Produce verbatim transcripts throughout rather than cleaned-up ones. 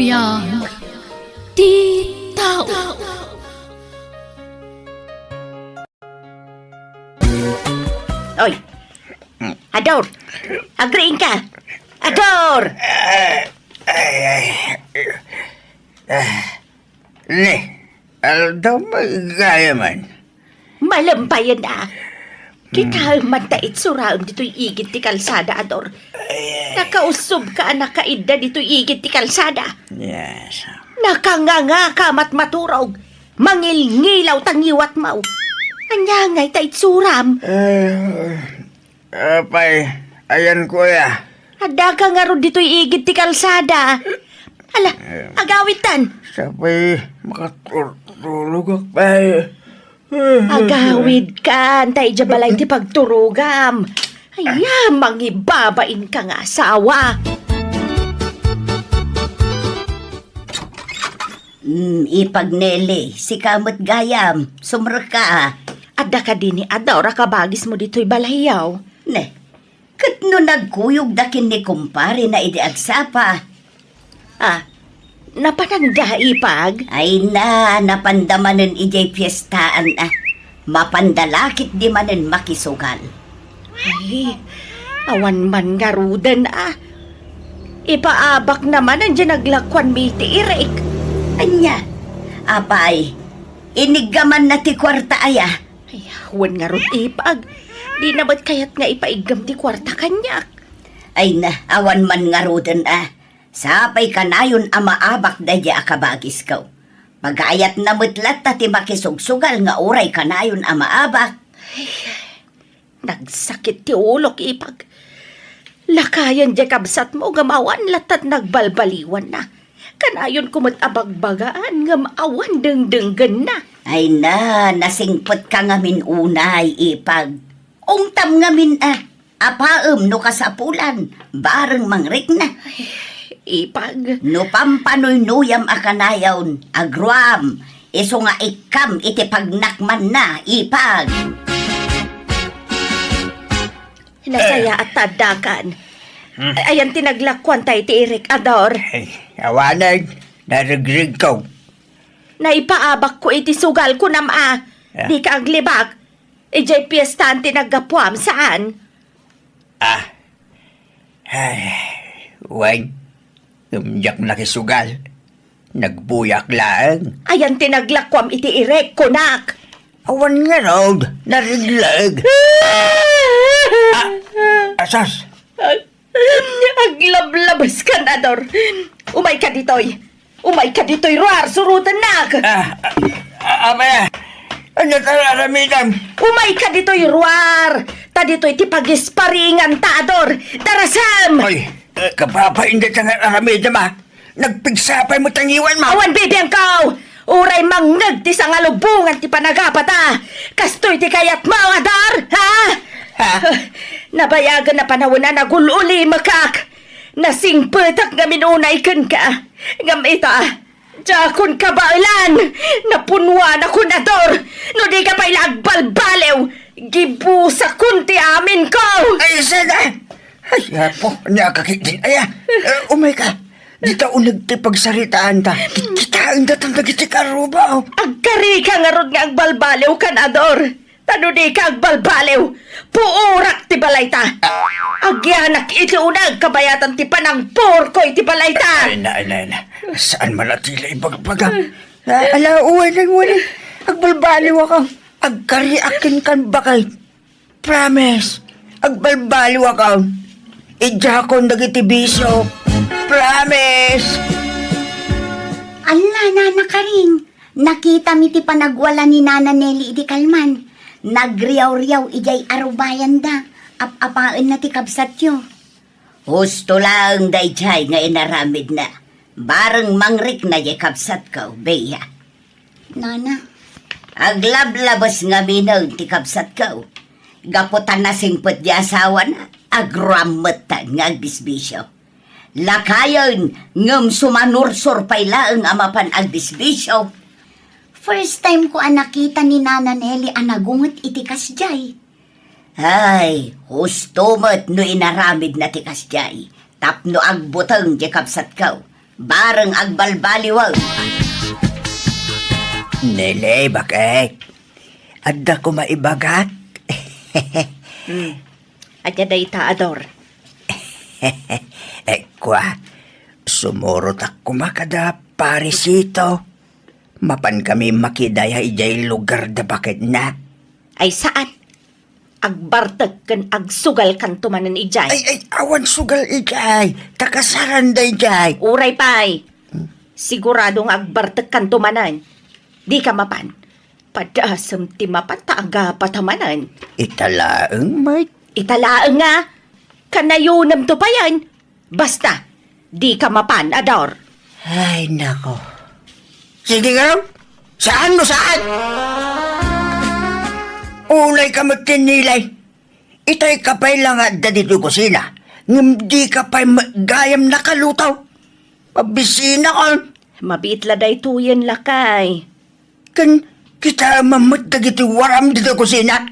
Biag ti tao. Oy, Ador! Agriingka! Ador! Ay, ay, ay. Ah, ne, aldaw maigayam man. Malempayen a. Kitaem man ta itsuraem ditoy igid ti kalsada, Ador. Ay, ay. Nakausubka a nakaidda ditoy igid ti kalsada. Yes. Nakangangaka met maturog. Mangilngilaw ta ngiwatmo. Ania ngay ta itsuram? Eh, apay, ayanko aya. Addaka ngarud ditoy igid ti kalsada. Ala, agawidtan. Sapay, makaturturogak pay. Agawidkan, ta idiay balay ti pagturogam. Aya, mangibabainka nga asawa. Mm, Ipag Nelly, sika met gayam, sumrekka a. Adda kadi ni Ador a kabagismo ditoy balayyo? Ne, ket no nagkuyogda ken ni kumparena idi agsapa. Ah, napananda, Ipag? Ay na, napanda manen idiay fiestaan a. Mapanda la ketdi manen makisugal. Ay, awan man ngaruden a. Ipaabakna manen diay naglakuanmi iti irik. Ania? Apay, iniggamanna ti kuarta aya? Ay, wen ngarud, Ipag. Dina met kayat nga ipaiggam ti kuarta kaniak. Ay na, awan man ngaruden a. Sapay kanayon a maabak daydiay a kabagisko. Pagayatna met latta ti makisugsugal nga uray kanayon a maabak. Ay, nagsakit ti ulok, Ipag. Lakayen diay kabsatmo ngem awan latta ti nagbalbaliwanna. Kanayonko met a bagbagaan ngem awan dengdenggenna. Ay na, nasingpetka ngamin unay, Ipag. Ungtam ngamin a. Apaem no kasapulan, bareng mangrikna. Ay, Ipag. No pampanuynuyam a kanayon, agruam, isu nga ikkam iti pagnakmanna, Ipag. Nasayaat ta addakan. Hmm. Ay, ayan ti naglakuanta iti irik, Ador. Ay, awanen, narigrig ko. Naipaabak ko iti sugal, kunam a. Ah. Di ka aglibak. Idiay piestaan ti naggapuam, saan? Ah. Ay, wen, ngem diak nakisugal. Nagbuyak laeng. Ayan ti naglakuam iti irik, kunak. Awan ngarud, narigleg. Ah, asas. Aglablabeskan, Ador. Umayka ditoy. Umayka ditoy, ruar, surotennak. Ah, ah, ah, apay, ania ti aramidem? Umayka ditoy, ruar. Ta ditoy ti pagisparinganta, Ador. Darasem! Oy, eh, kababain dayta nga aramidem, ah. Nagpigsa pay met ti ngiwanmo. Awan bibiangko! Uray mangngeg ti sangalubongan ti panagapata. Kastoy ti kayatmo, Ador, ha? Ha? Nabayagen a panawen a nagul-ulimekak. Nasingpetak ngamin unay kenka. Ngem ita, diakon kabaelan. Napunwanakon, Ador. No di ka pay la agbalbaliw, gibusakon ti aminko. Ay, saan? Ay, Apo, ania ka ketdin aya? Eh, umayka. Dita uneg ti pagsaritaanta. Kitkitaen datan dagiti karruba. Agkarika ngarud nga agbalbaliwkan, Ador. Ta no di ka agbalbaliw, puorak ti balayta. Agyanak iti uneg kabayatan ti panangpuorko iti balayta. Ay na, ay na, ay na. Saan man a ti la ibagbaga? Ah, ala, uwan, uwan. Agbalbaliwakon. Agkariak kenka, baket. Promise, agbalbaliwakon. Idiakon dagiti bisio. Promise! Ala, Nana Karing, nakitam iti panagwala ni Nana Nelly idi kalman. Nagriawriaw idiay arubayanda. Ap-apaenna ti kabsatyo. Husto laeng daydiay nga inaramidna. Bareng mangrikna diay kabsatko, Bea. Nana. Aglablabes ngaminen ti kabsatko. Gapu ta nasingpet ti asawana, agruam metten nga agbisbisio. Lakayen, ngem sumanursor pay laeng a mapan agbisbisio. First time ko a nakita ni Nana Nelly a nagunget iti kasdiay. Ay, husto met no inaramidna ti kasdiay, tapno agbuteng ti kabsatko. Bareng agbalbaliwen. Nele, bakit? Adda koma ibagak. Hmm. Ania dayta, Ador? Eh, kua, sumurotak koma kada Parisito. Mapan kami makidaya idiay lugar da baketna. Ay, saan? Agbartek ken agsugalkanto manen idiay. Ay, ay, awan sugal idiay. Kakasaran daydiay. Uray pay. Hmm? Sigurado nga agbartekkanto manen. Dika mapan. Padasem ti mapan ta agapata manen. Ita laeng, met. Ita laeng nga. Kanayonemto payen. Basta, dika mapan, Ador. Ay, nako. Sige ngarud, saan no saan? Unay ka met ken Nele. Itay ka pay la nga adda ditoy kusina, ngem dika pay met gayam nakaluto. Mabisinakon. Mabiit la daytoyen, lakay. Ken kitaem met dagiti waram ditoy kusina.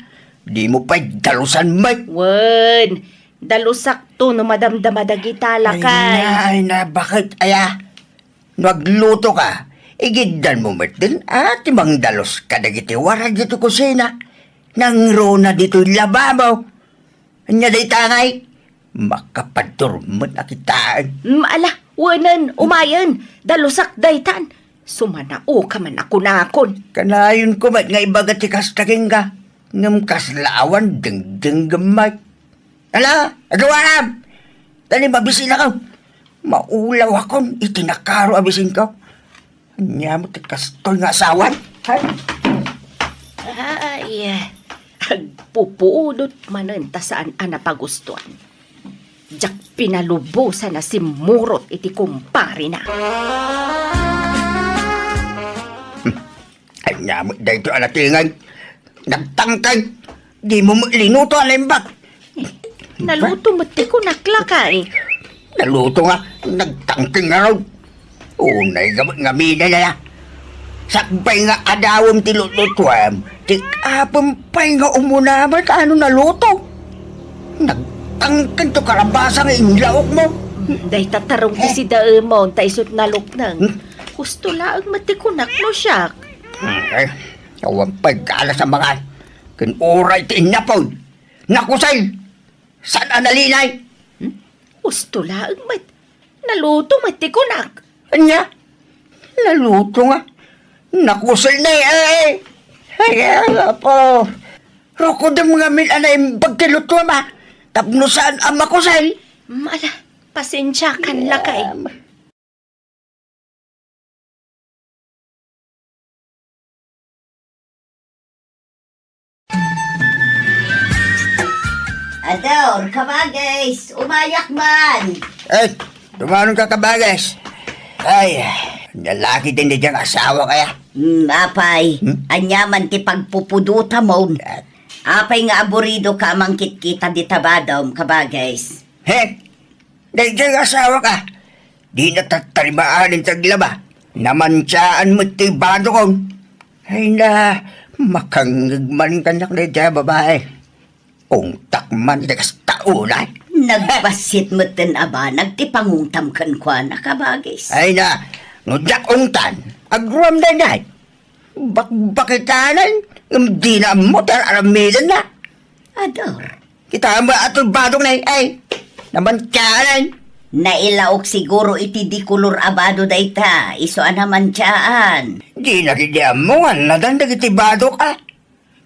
Dimo pay dalusan met. Wen, dalusakto no madamdama dagita, lakay. Ay na, ay na, bakit aya? No aglutoka, igiddanmo metten a ti mangdalus kadagiti waram ditoy kusina. Nangruna ditoy lababo. Ania dayta ngay? Makapadurmet a kitaen. Mm, ala, wenen, umayen, dalusak daytan. Sumanaoka man a kunakon. Kanayonko met nga ibaga ti kasta kenka, ngem kasla awan dengdengngem met. Ala, agawam! Dali, mabisinakon. Maulawakon iti nakaro a bisinko. Ania met ti kastoy nga asawan? Ay. Ay, agpupudot manen ta saan a napagustuan. Diak pinalubosan a simmurot iti kumparena. Ania met daytoy a natinged? Nagtangtang. Dimo met linuto a naimbag. Naluto met ti kunak, lakay. Naluto nga, nagtangtang ngarud. Unay gamin nga minanaya. Sakbay nga adawem ti lutlutuem, ti apem pay nga umuna met a no naluto. Nagtangtang ti karabasa nga inlaokmo. Dayta tarong ti sidaemon, ta isut' nalukneng. Hmm? Husto laeng met ti kunak no siak. Hmm, eh, awan pay galas a mangan. Ken uray ti innapuy, nakusel. Saan a nalinay? Hmm? Husto laeng met. Naluto met ti kunak. Ania? Naluto nga. Nakusel ni, eh. Ay, apo. Rukodem ngamin a naimbag ti lutuem, a. Tapno saan a makusel. Mm, ala, pasensiakan, lakay. Em. Ador, kabagis, umayak man. Eh, tumanon ka, kabagis. Ay, nalaki din di diyang asawa kaya? Hmm, apay, Hmm? Ania man ti pagpupudutamon? Ah. Apay nga aburido ka a mangkitkita dita badom, kabagis? He? Daydiay nga asawak, dina tattarimaan ti aglaba. Namantiaan met ti badokon. Ay na, makangngeg man kaniak daydiay a babai. Ungtak man iti kasta unay. Nagbassit metten a banag ti pangungtam kenkuana, kabagis. Ay na, no diak ungtan, agruam daydiay. Bakbakitanan, ngem dina ammo ti ar-aramidenna. Ador. Kitaem a tulbadong na, ay, namantianan. Nailaok siguro iti dikolor a bado dayta, isu a namantiaan. Dina ketdi ammo nga nadan dagiti badok, a.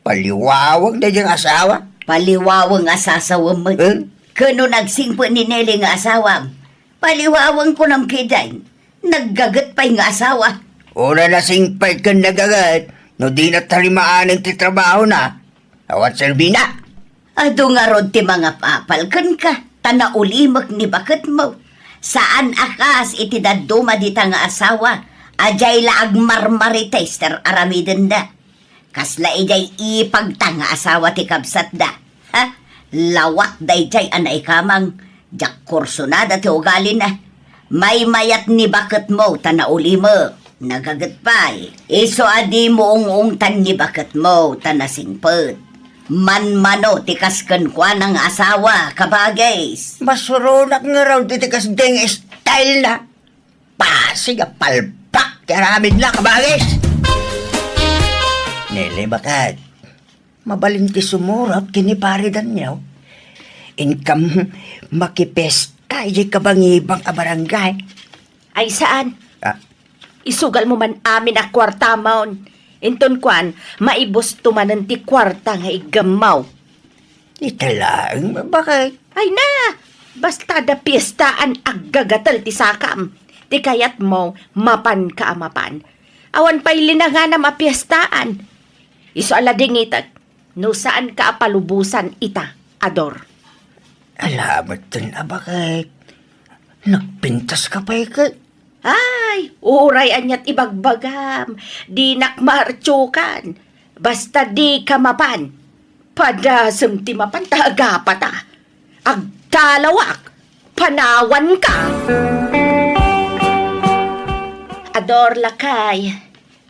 Paliwaweng daydiay nga asawa. Paliwaweng a sasawem met. Eh? Ken no nagsingpet ni Nele nga asawam, paliwaweng kunam ketdin. Naggaget pay nga asawa. Uray nasingpet ken nagaget, no dina tarimaanen ti trabahona, awan serbina. Adu ngarud ti mangapapal kenka, ta naulimek ni baketmo. Saan a kas iti dadduma dita nga asawa, a diay la agmarmarites ti ar-aramidenda. Kasla idiay ipagta nga asawa ti kabsatda. Ha? Lawak daydiay a naikamang. Diak kursunada ti ugalina. Maymayat ni baketmo ta naulimek. Nagaget pay. Isu a dimo ung-ungtan ni baketmo ta nasingpet. Manmano ti kas kenkuana nga asawa, kabagis. Masuronak ngarud iti kasdiay nga style na. Siga palpak ti aramidna, kabangis! Nele, baket, mabalin ti sumurot ken ni Pare Daniel. Inkam makipesta idiay kabangibang a barangay. Ay, saan? Ah. Isugal mo man amin a kuartamon. Inton kuan, maibusto manen ti kuarta nga iggammaw. Ita laeng, baket. Ay na! Basta da piestaan, aggagatel ti sakam. Ti kayatmo, mapanka a mapan. Awan pay linanganam a piestaan. Isu a ladingitek, no saanka a palubosan ita, Ador. Ala metten a baket. Nagpintaska pay ket. Ay, uray ania't ibagbagam. Dinak maartiokan. Basta dika mapan. Padasem ti mapan ta agapata. Agtalawak. Panawanka. Ador, lakay.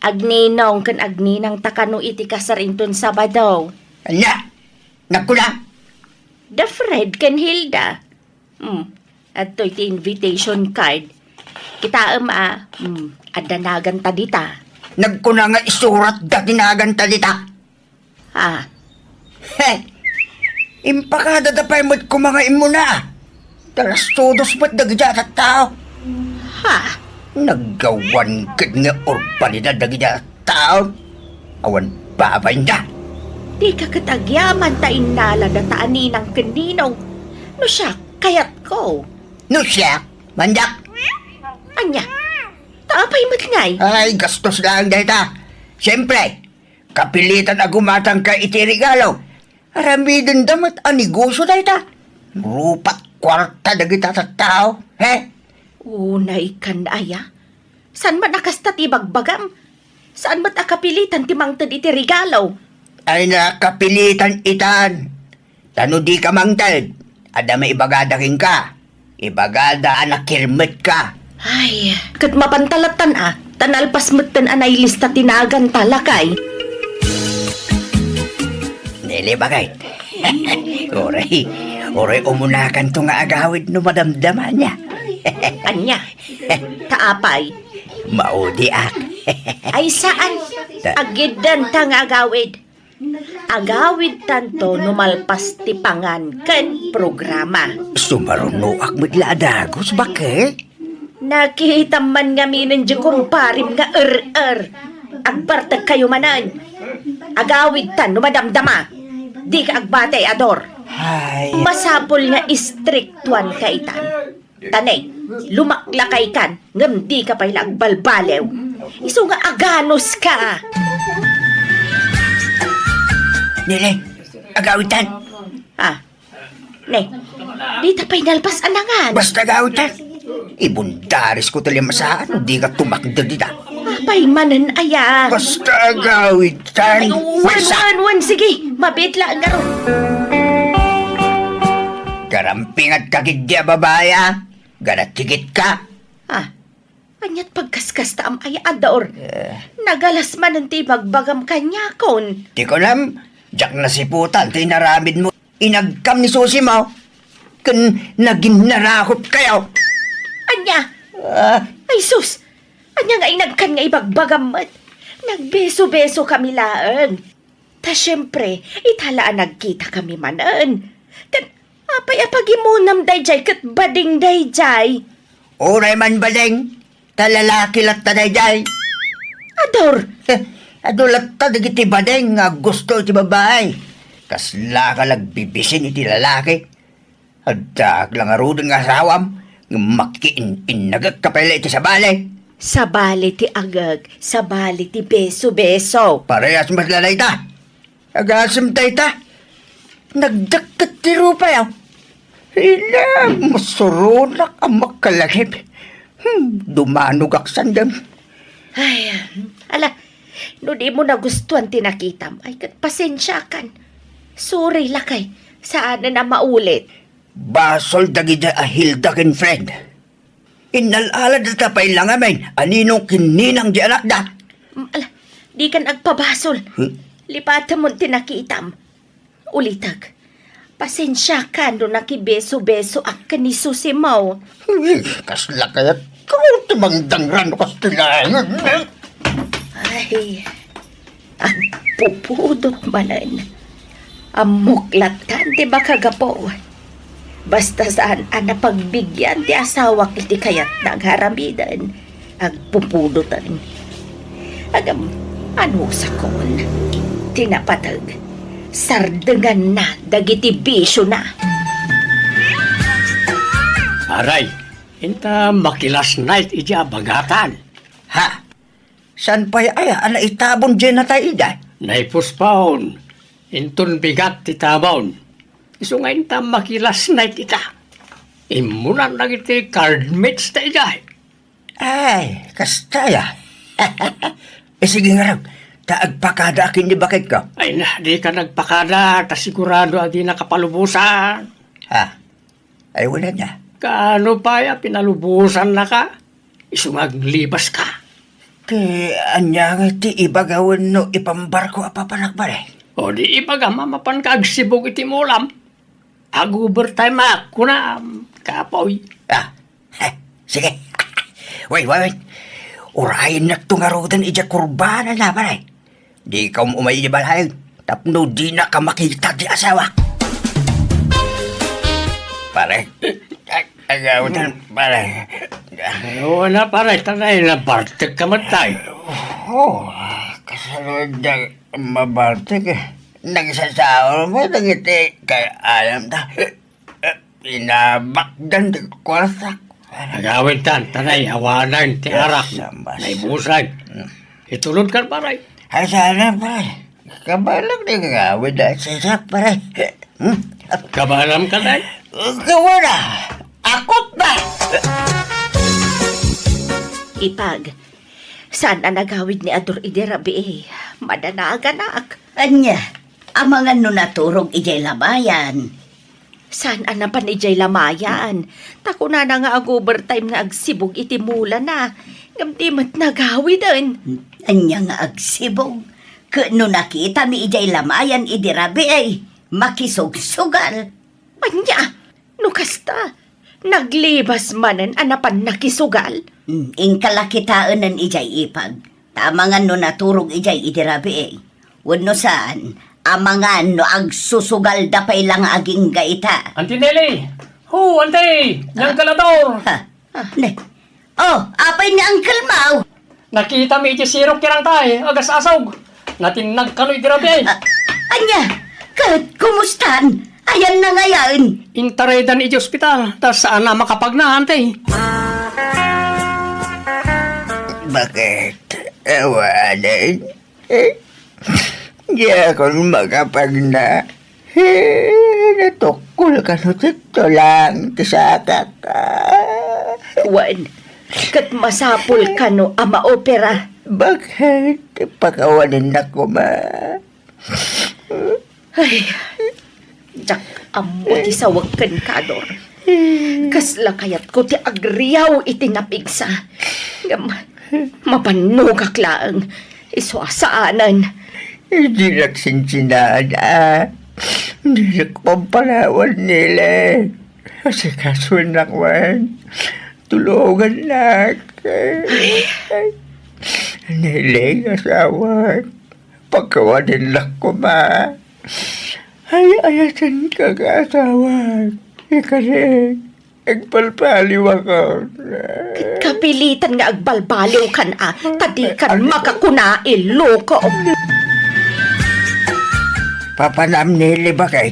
Agninong ken agninangta kano iti kasar inton Sabado. Ania? Nagkuna? Da Fred ken Hilda. Hmm. Adtoy ti invitation card. Kitaem a, hmm, adda naganta dita. Nagkuna nga isuratda ti naganta dita. Ah. He! Impakadada pay met koma nga immuna. Talastudos met dagiti a tattao. Ha? Naggawan ket nga urbanidad dagiti a tattao. Awan babainda. Dika ket agyaman ta innalada ta a ninang ken ninong. No siak, kayatko. No siak, mandak. Ania? Ta apay met ngay? Ay, gastos laeng dayta. Siyempre, kapilitan a gumatangka iti regalo. Aramidenda met a negosio dayta. Rupat kuarta dagita tattao, he? Unay kan aya? Saan man a kasta ti ibagbagam? Saan met a kapilitan ti mangted iti regalo? Ay, nakapilitan itan. Ta no dika mangted, adda maibagada kenka. Ibagada a nakirmetka. Ay, ket mapan ta lattan a, ta nalpas metten a nailista ti naganta, lakay. Nele, baket. Uray, uray umunakanto nga agawid no madamdama ania. Ania? Ta apay? Maudiak. Ay, saan? Ta- Agiddanta nga agawid. Agawidtanto no malpas ti pangan ken programa. Sumarunoak met la a dagus, baket? Nakitam man ngaminen diay kumparem nga er-er. Agbartekkayo manen. Agawidtan no madamdama. Dika agbati, Ador. Ay. Masapul nga istriktuanka itan. Ta ne, lumaklakaykan, ngem dika pay la agbalbaliw. Isu nga aganuska. Nele, agawidtan. Ah, ne, dita pay nalpas a nangan. Basta agawidtan. Ibundarisko ti limasaan no dika tumakder dita. Apay manen aya? Basta agawidtan. Ay, wen, Basta. wen, wen, sige. Mabiit la, ngaro. Garampingatka ketdi a babai, a. Garatigit ka. Ah, ania't pagkaskasta am ay, Ador? Eh. Nagalas manen ti ibagbagam kaniakon. Ti kunam, diak nasiputan ti inaramidmo. Inagkam ni Susi mo, ken naginnarakopkayo. Ania? Ah. Ay, sus! Ania nga inagkan nga ibagbagam met? Nagbeso-beso kami laeng. Ta siempre, ita la a nagkita kami manen. Ket apay a pagimunam daydiay ket bading daydiay? Uray man bading, ta lalaki latta daydiay. Ador! Heh, adu latta dagiti bading nga aggusto iti babai. Kaslaka la agbibisin iti lalaki. Addaak la ngaruden nga asawam, ngem makiin-innagek ka pay la iti sabali. Sabali ti agek, sabali ti beso-beso. Parehas met la dayta. Agasem dayta. Nagdakket ti rupayo. Ila, masuronak a makalagip. Hmm, dumanogak sandem. Ay, ala, no di mo nagustuan ti nakitam, ay ket pasensiakan. Sorry, lakay. Saanen a maulit. Basol dagiti a Hilda ken Fred. Innal-aladda ta pay la ngamin a ninong ken ninang di anakda. Mm, ala, dikan agpabasol. Hmm? Lipatemon ti nakitam. Ulitek, pasensiakan no nakibeso-besoak ken ni Susi mo. Hmm, kasla kayat Kaw ti mangdangran no kasta laeng. Ay, agpupudot manen. Ammok lattan ti makagapu. Basta saan a napagbigyan ti asawak iti kayatna nga aramiden, agpupudoten. Ngem, ano sakon? Ti napateg, sardenganna dagiti bisiona. Aray, inta maki-last night iti abagatan. Ha? Saan pay aya a naitabon diay natay ida? Naipuspaon. Inton bigat ti tabon. Isu nga inta maki-last night ita. Immunan dagiti card mates ta idiay. Ay, kasta aya. E, sige ngarud, ta agpakada akin ni baketko. Ay na, di ka nagpakada, ta sigurado a di nakapalubosan. Ha? Ay, wala niya. Kaano pay a pinalubosannaka? Isu nga aglibas ka. Ti ania nga ti ibaga wenno ipambarko a papanak, pare? O di ibagam a mapan ka agsibog iti mulam. Ag-overtime ak, kunam, kapoy. Ah, eh, sige. Wait, wait, wait. Urayennak to ngaruden idiay kurbana na, pare. Di ka um-umay idiay balay tapno di na ka makita ti asawak. Pare, ag-, agawitan, pare. Ay, wala, pare. Tanay, nabartek ka man tayo. Oh, kasano diay mabartek eh. Nagsasaol mo dagiti kay-ayam ta. Eh, pinabakdan ti kuartak. Agawid tan, tanay, awanan ti arak. Yes, ambas. Naibusan. Mm. Itulod kan, pare. Ay, sana, pare. Kabaelam ti agawid a sisak, pare. Hmm? Kabaelam ka, tay? Kawana. Akot na! Ipag, saan a nagawid ni Ador idi rabii? Madanaganak. Ania, amangan no naturog idiay lamayan. Saan a napan idiay lamayan? Ta kunana nga ag-overtime nga agsibog iti mulana. Ngem di met nagawiden. Ania nga agsibog? Ket no nakitami idiay lamayan idi rabii, makisugsugal. Ania? No kasta, naglibas manen a napan nakisugal? Hmm, inka la kitaenen idiay ipag. Ta amangan no naturog idiay idi rabii. Wenno saan, amangan no agsusugalda pay la nga agingga ita. Auntie Nelly! Ho, Auntie! Diyan ka la, Dor! Ha? Ah, ne. Oh, apay ni Uncle Mau? Nakitami iti sirok ti rangtay, agasasog. Natinnag kano idi rabii. Ah, ania? Ket kumustan? Ayanna ngayen? Intaraydan iti ospital, ta saan a makapagna, Auntie. Bakit? Awanen? Eh, diakon makapagna. Eh, natukkol kano ti tulang ti sakak. Ah. Wen, ket masapul kano a maopera. Bakit? Pakawanennak koma. Ay, diak ammo ti sawek kenka, Dor. Kasla kayatko ti agriaw iti napigsa. Ngem, mabannogak laeng. Isu a saanen. Dinak sinsinaan, a. Dinak pampanawan, Nele. Asikasoennak man. Tulongannak. Ay. Nele, asawak. Pakawanennak koma. Ay, ayatenka nga asawak. Ikari, agpalpaliwakon. Ket kapilitan nga agbalbaliwkan a, ta dikan makakuna, iloko. Papanam ni Libakay.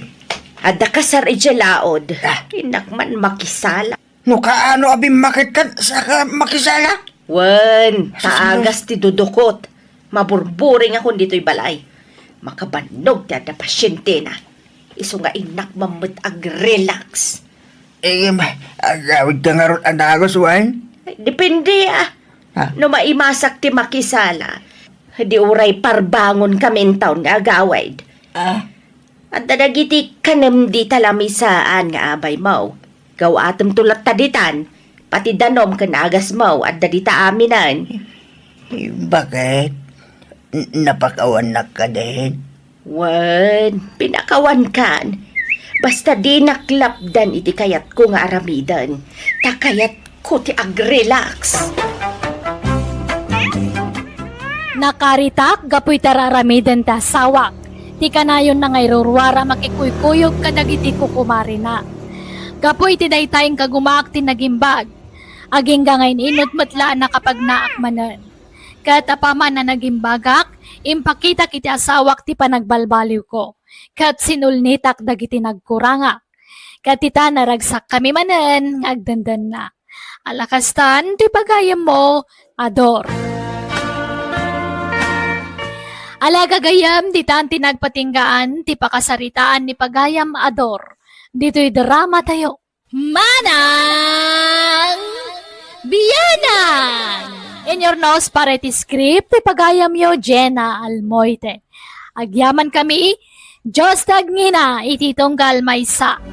Adda kasar idiay laod. Ah. Innak man makisala. No kaano a bimmaketkan, saka makisala? Wen, Jesus, taagas ti dudukot. Maburburing akon ditoy balay. Makabannog ti adda pasientena. Isu nga innak man met ag-relax. Eh, ma-, agawid ka ngarud a dagus, wen? Depende, ah. Ah. No maimasak ti makisala, di uray parbangon kami intawn nga agawid. Ah. Adda dagiti kanem dita lamisaan nga abaymo. Gaw-atemto latta ditan, pati danom ken agasmo, adda dita aminen. Bakit? N-, napakawannak kadin? Wen, pinakawankan. Basta dinak lapdan iti kayatko nga aramiden. Ta kayat Ko ti agrelax. Nakaritak gapu iti ar-aramiden ti asawak. Ti kanayonna nga iruruar a makikuykuyog kadagiti kukumarina. Gapu iti dayta, inkagumaak ti nagimbag. Agingga nga in-inut met la a nakapagnaak manen. Ket apaman a nagimbagak, impakitak iti asawak ti panagbalbaliwko. Ket sinulnitak dagiti nagkurangak. Ket ita, naragsakkami manen nga agdendenna. Ala kastan ti pagayammo, Ador. Ala gagayam, ditan ti nagpatinggaan ti pakasaritaan ni pagayam, Ador. Ditoy drama tayo. Manang Bianang! In your nose, para iti script, ti pagayamyo, Jenna Almoite. Agyaman kami, Diyos tagngina, iti tunggal maysa.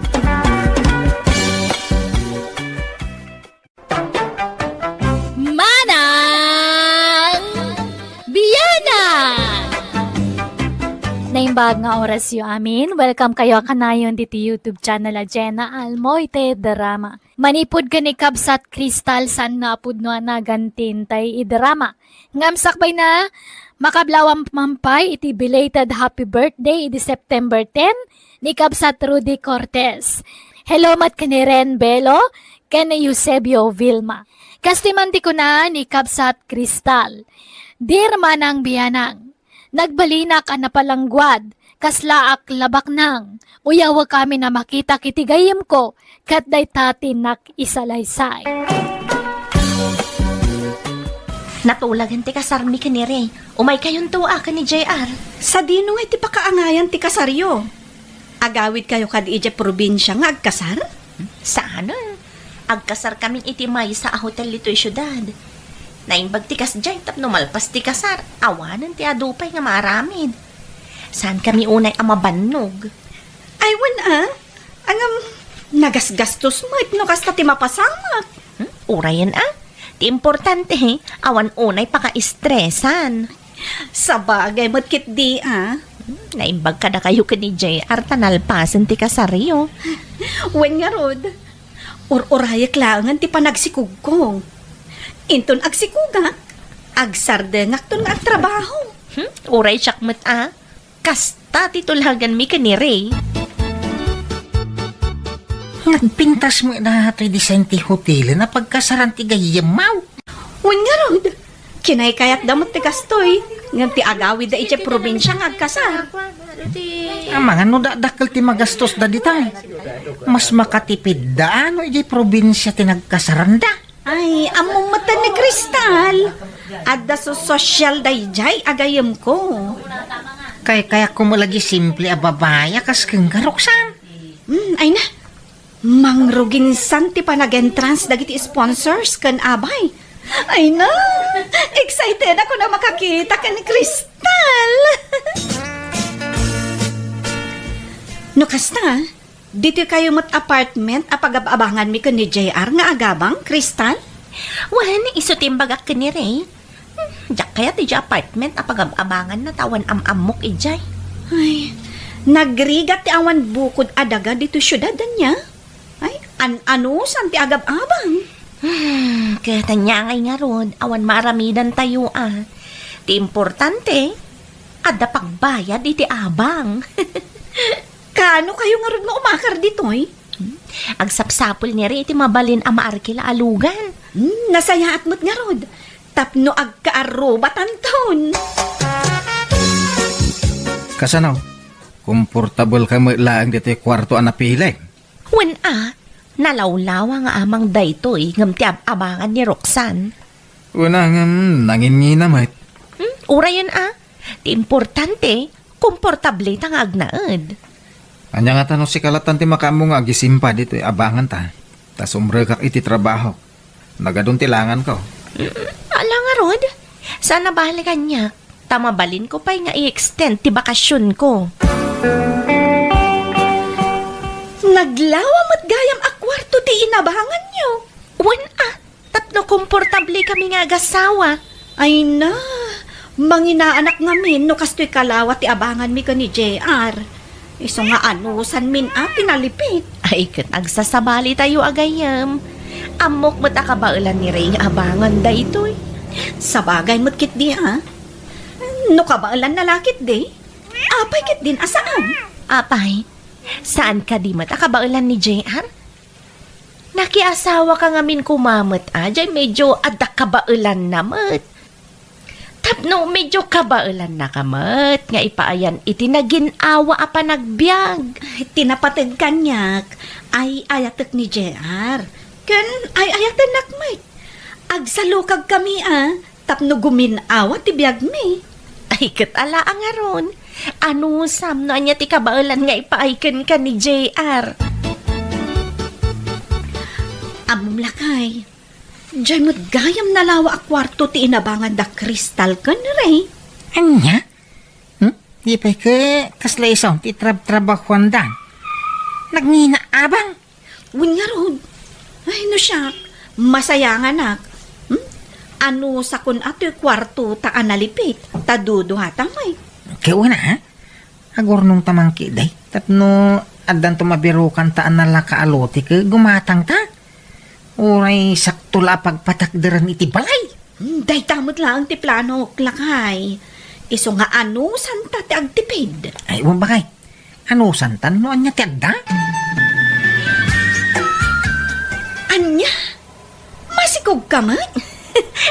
Manang Bianang! Naimbag nga orasyo amin, welcome kayo a kanayon diti YouTube channel a Jenna Almoite Drama. Manipud ken ni Kabsat Crystal, saan nga a pudno a nagan ti intay idrama. Ngem sakbayna, makablawam man pay iti belated happy birthday idi September ten ni Kabsat Rudy Cortez. Hello met ken ni Ren Belo ken ni Eusebio Vilma. Kastoy man ti kuna ni Kabsat Crystal, Dear Manang Bianang, nagbalinak a napalangguad, kaslaak labaknang. Uyawek amin a makitak iti gayyemko, ket dayta ti nakisalaysay. Natulagan ti kasarmi ken ni Ray. Umaykayonto a ken ni J R. Sadino ngay ti pakaangayan ti kasaryo? Agawidkayo kadi idiay probinsia nga agkasar? Saanen. Agkasarkamin iti maysa a hotel ditoy siudad. Naimbag ti kasdiay tapno malpas ti kasar, awanen ti adu pay nga maaramid. Saankami unay a mabannog. Ay, wen a. Ngem, nagasgastos met no kasta ti mapasamak. Hmm? Urayen a. Ti importante, awan unay pakaistresan. Sabagay met ketdi a. Hmm, naimbag kadakayo ken ni J R ta nalpasen ti kasaryo. Wen ngarud, ur-urayek laengen ti panagsikugko. Inton agsikugak, agsardengakton nga agtrabaho. Hmm? Uray siak met a. Kasta ti tulaganmi ken ni Ray. Nagpintas met daytoy design ti hotelen a pagkasaran ti gayyemmo. Wen ngarud, kinaykayatda met ti kastoy, ngem ti agawidda idiay probinsia nga agkasar. Amangan no dakdakkel ti magastosda dita. Mas makatipidda no idiay probinsia ti nagkasaranda. Ay, ammom met ni Crystal. Adda so-, sosyal daydiay a gayyemko. Kaykayak koma lagi simple a babai a kas kenka, Roxanne. Hmm, ay na. Mangruginsan ti panag-entrance dagiti sponsors ken abay. Ay na, excited ako na makakita ken ni Crystal. No kasta, ditoy kayo met apartment a pagab-abanganmi ken ni J R nga agabang, Crystal? Wen, isu ti imbagak ken ni Ray. Hmm, diak kayat idiay apartment a pagab-abanganna ta awan am-ammok idiay. Ay, nagrigat ti awan bukod a daga ditoy siudad, ania? Ay, an-anusan ti agab-abang? Hmm, ket ania ngay ngarud, awan maaramidantayo a. Ti importante, adda pagbayad iti abang. Kaano kayo ngarud nga umakar ditoy? Hmm? Agsapsapul ni Ray iti mabalin a maarkila a lugan. Hmm, nasayaat met ngarud. Tapno agkaarrubatanton. Kasano? Komportabelka met laeng ditoy kuarto a napili? Wen a, nalawlawa nga amang daytoy ngem ti ab-abangan ni Roxanne. Wen a, ngem nanginngina met. Hmm? Urayen a. Ti importante, komportable ta nga agnaed. Ania ngata no sika lattan ti makaammo nga agisimpa ditoy abanganta, ta sumrekak iti trabaho. Nagadun ti langanko. Mm, ala ngarud, saan a bale kaniak, ta mabalinko pay nga i-extend ti bakasionko. Naglawa met gayam a kuarto ti inabanganyo. Wen a, tapno komportable kami nga agasawa. Ay na, manginaanak ngamin no kastoy kalawa ti abanganmi ken ni J R. Isu nga anusanmin a ti nalipit. Ay, ket agsasabalitayo a gayyem. Ammok met a kabaelan ni Ray nga abangan daytoy. Sabagay met ketdi, ha? No kabaelanna la ketdi, apay ketdin a saan? Apay, saan kadi met a kabaelan ni J R? Nakiasawaka ngamin koma met, a, jay medyo adda kabaelanna met. Tapno medyo kabaelannaka met nga ipaayan iti nagin-awa a panagbiag. Ti napateg kaniak, ay-ayatek ni J R. Ken ay-ayatennak met. Agsalukagkami a tapno gumin-awa ti biagmi. Ay, ket ala a ngarud. Anusam no ania ti kabaelan nga ipaay kenka ni J R? Ammom lakay. Jay met gayam nalawa a kuarto ti inabangan da Crystal ken Ray. Ania? Hmm? Di pay ket kasla isu ti trabtrabahuanda. Nagngina abang? Wen ngarud. Ay, no siak, masayanganak. Hmm? Anusakon a toy kuarto ta a nalipit, ta duduata met. Ket wen a, ha? Agurnongta man ketdi, tapno addanto mabirokanta a nalaka a lote ket gumatangta. Uray sakto la a pagpatakderen iti balay. Hmm, dayta met laeng ti planok, lakay. Isu nga anusanta ti agtipid. Ay, wen bakay. Anusanta no ania ti adda? Ania? Masikogka met?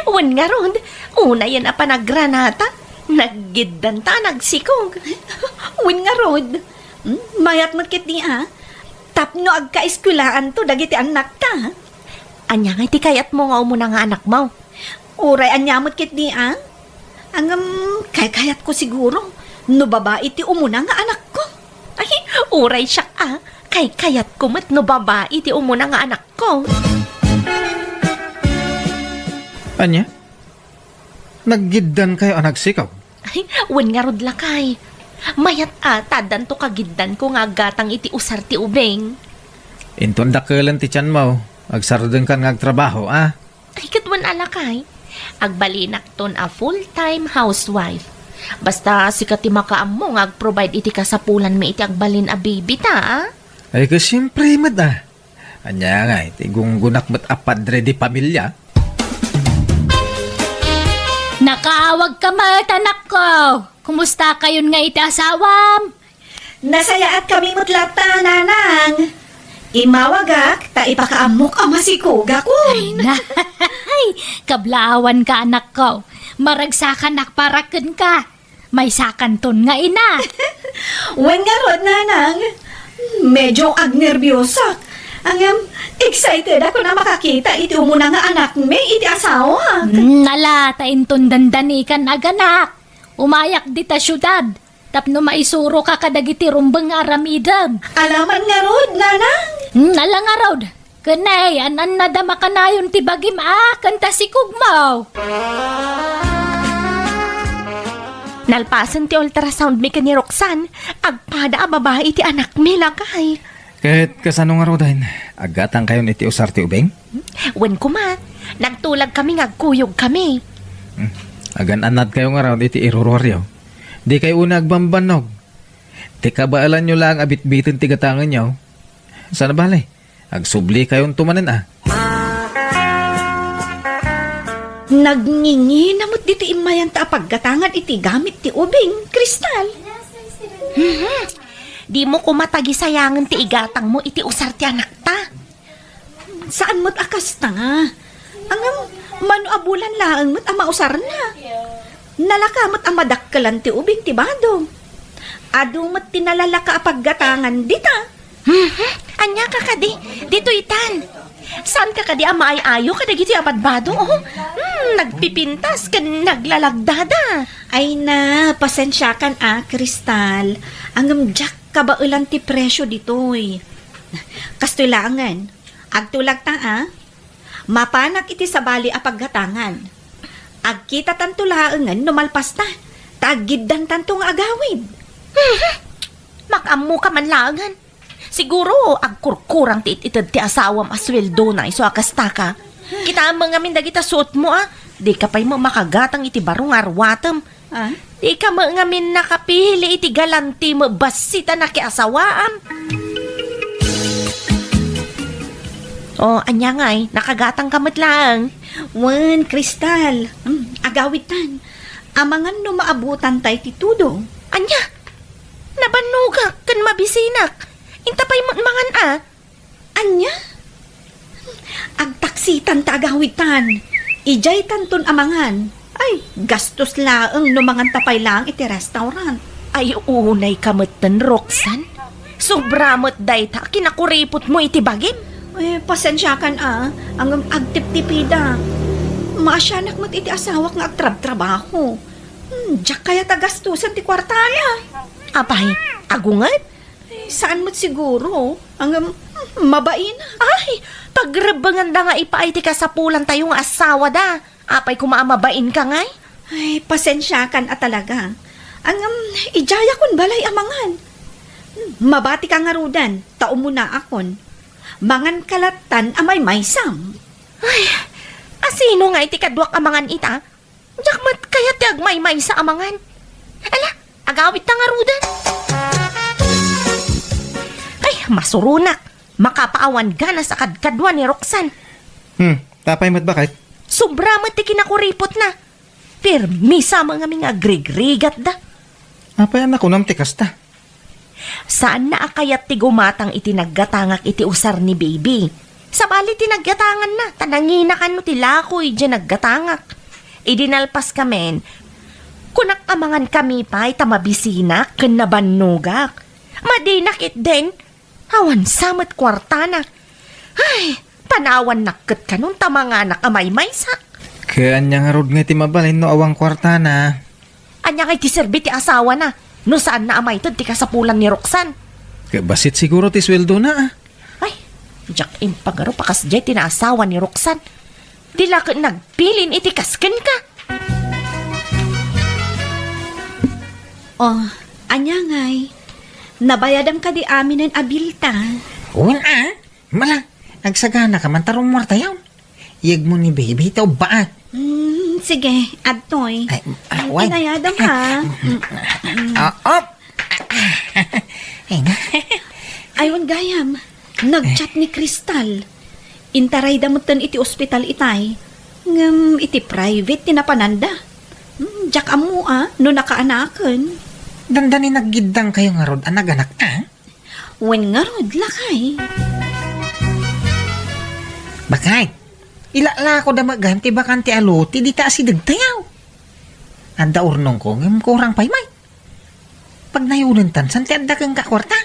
Wen ngarud, unayen a panagranata, naggiddanta a nagsikog. Wen ngarud, hmm, mayat met ketdi a, tapno agkaeskuelaanto dagiti annakta. Ania ngay ti kayatmo nga umuna nga anakmo? Uray ania met ketdi a? Ngem, kaykayatko siguro no babai ti umuna nga anakko. Ay, uray siak a, kaykayatko met no babai ti umuna nga anakko. Ania? Naggiddankayo a nagsikog? Ay, wen ngarud lakay. Mayat a, ta addanto kagiddanko nga aggatang iti usar ti ubing. Inton dakkelen ti tianmo, agsardengkan nga agtrabaho, a? Ay, ket wen a lakay. Agbalinakton a full-time housewife. Basta sika ti makaammo nga agprovide iti kasapulanmi iti agbalin a baby ta, a? Ay, ket siempre met, a. Ania ngay, ti gunggonak met a padre de pamilya? Nakaawagka met, anakko. Kumustakayon nga iti asawam? Nasayaatkami met latta, nanang. Immawagak ta ipakaammok a masikogakon. Ay, na-, ay, kablaawanka, anakko. Maragsakanak para kenka. Maysakanton nga ina. Wen ngarud, nanang. Medyo agnerbiosak. Ngem, excited ako a makakita iti umuna nga anakmi iti asawak. Hmm, ala, ta inton dandanikan aganak. Umayak dita siudad. Tapno maisuroka kadagiti rumbeng nga aramidem. Ala man ngarud, nanang? Hmm, ala ngarud. Ken ay, an-annada makanayon ti bagim a, ken ta sikogmo. Nalpasen ti ultrasound mi ken ni Roxanne, agpada a babai ti anakmi, lakay. Ket kasano ngaruden? Aggatangkayon iti usar ti ubing? Wen koma, nagtulagkami nga agkuyogkami. Hmm. Agan-annadkayo ngarud iti iruruaryo. Dikay una agbambannog. Ti kabaelanyo laeng a bitbiten ti gatangenyo. Saan a bale, agsublikayon to manen a. Nagngingina met ditoy immayanta a paggatangan iti gamit ti ubing, Crystal. Mhm. Dimo koma tagisayangen ti igatangmo iti usar ti anakta. Saan met a kasta. Ngem, mano a bulan laeng met a mausarna. Nalaka met a madakkelan ti ubing ti bado. Adu met ti nalalaka a paggatangan dita. Mhm. Ania ka kadi? Ditoy tan. Saan ka kadi a maay-ayo kadagiti a badbado? Oh, hmm, nagpipintas ken naglalagdada. Ay na, pasensiakan a, Crystal. Ngem diak kabaelan ti presio ditoy. Kastoy laengen. Agtulagta a. Mapanak iti sabali a paggatangan. Agkitatanto laengen no malpasta, ta aggiddantanto nga agawid. Mhm. Makaammoka man laengen. Siguro, agkurkurang ti it-ited ti asawam a sueldona isu a kastaka. Kitaem ngamin dagita suotmo a, dika pay met makagatang iti baro nga aruatem. Ah? Dika met ngamin nakapili iti galanti met bassit a nakiasawaam. O, ania ngay, nakagatangka met laeng. Wen, Crystal, hmm, agawidtan. Amangan no maabutan tay ti tudo. Ania? Nabannogak ken mabisinak. Inta pay met mangan a. Ania? Agtaksitan ta agawidtan. Idiaytanton a mangan. Ay, gastos laeng no manganta pay laeng iti restaurant. Ay, unayka metten, Roxanne. Sobra met dayta a kinakuripotmo iti bagim. Eh, pasensiakan a, ngem agtiptipidak. Maasianak met iti asawak nga agtrabtrabaho. Hmm, diak kayat a gastusen ti kuartana. Apay, agunget? Eh, saan met siguro. Ngem, hmm, mabainak. Ay, pagrebbenganda nga ipaay ti kasapulantayo nga asawada. Apay koma a mabainka ngay? Ay, pasensiakan a talaga. Ngem, idiayakon balay a mangan. Hmm, mabatika ngaruden, ta umunaakon. Manganka lattan a maymaysam. Ay, asino ngay ti kaduak a mangan ita? Diak met kayat ti agmaymaysa a mangan. Ala, agawidta ngaruden. Ay, masuronak. Makapaawan ganas a kadkaduan ni Roxanne. Hmm, apay met, baket? Sobra met ti kinakuripotna. Permi sa ngamin nga agrigrigatda. Apay a nakunam ti kasta? Saanna a kayat ti gumatang iti naggatangak iti usar ni Baby. Sabali ti naggatanganna, ta nanginakan no ti lakoy diay naggatangak. Idi nalpaskamin, kunak a mangankami pay ta mabisinak ken nabannogak. Madina ketdin, awan sa met kuartana. Ay, panawannak ket kanon ta manganak a maymaysak. Ket ania ngarud ngay ti mabalin no awan kuartana? Ania ngay ti serbi ti asawana no saanna a maited ti kasapulan ni Roxanne? Ket bassit siguro ti sueldona, a. Ay, diak impagarup a kasdiay ti naasawa ni Roxanne. Di la ket nagbilin iti kas kenka. Oh, ania ngay? Nabayadam kadi aminen a bilta? Wen a, mala, agsaganaka man ta rummuartayon. Iyegmo ni Baby ta ubbaak. Mm, sige, adtoy. Ay, ah, wen. Kinayadam, ha? Mm, mm. Ah, op! Ay, na. Ay, wen gayam. Nag-chat ni Crystal. Intarayda metten iti ospital itay. Ngem iti private ti napananda. Hmm, diak ammo a no nakaanaken. Dandani naggiddangkayo ngarud a naganak a? Wen ngarud, lakay. Baket, ilalakoda met gayam ti bakante a lote dita asidegtayo. Adda urnongko, ngem kurang pay met. Pagnayonentan, saan ti adda kenka a kuarta?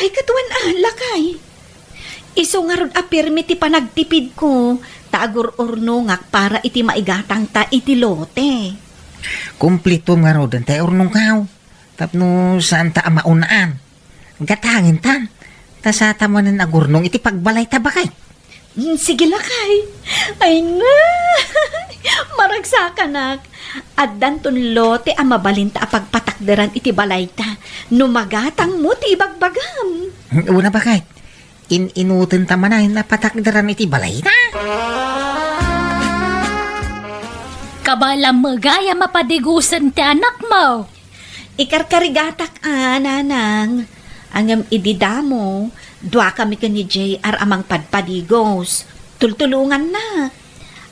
Ay, ket wen a, lakay. Isu ngarud a pirmi ti panagtipidko, ta agur-urnongak para iti maigatangta iti lote. Kumplito ngaruden ti urnongkaw, tapno saanta a maunaan. Gatangentan, ta saanta manen agurnong iti pagbalayta, baket. Mm, sige, lakay. Ay, na! Maragsakanak. Addanton lote a mabalinta a pagpatakderan iti balayta no magatangmo ti ibagbagam. Una, baket. In-inutenta manen a patakderan iti balayta. Kabaelam gayam a padigusen ti anakmo. Ikarkarigatak a, nanang. Ngem idi damo, duakami ken ni J R a mangpadpadigos. Tultulongannak.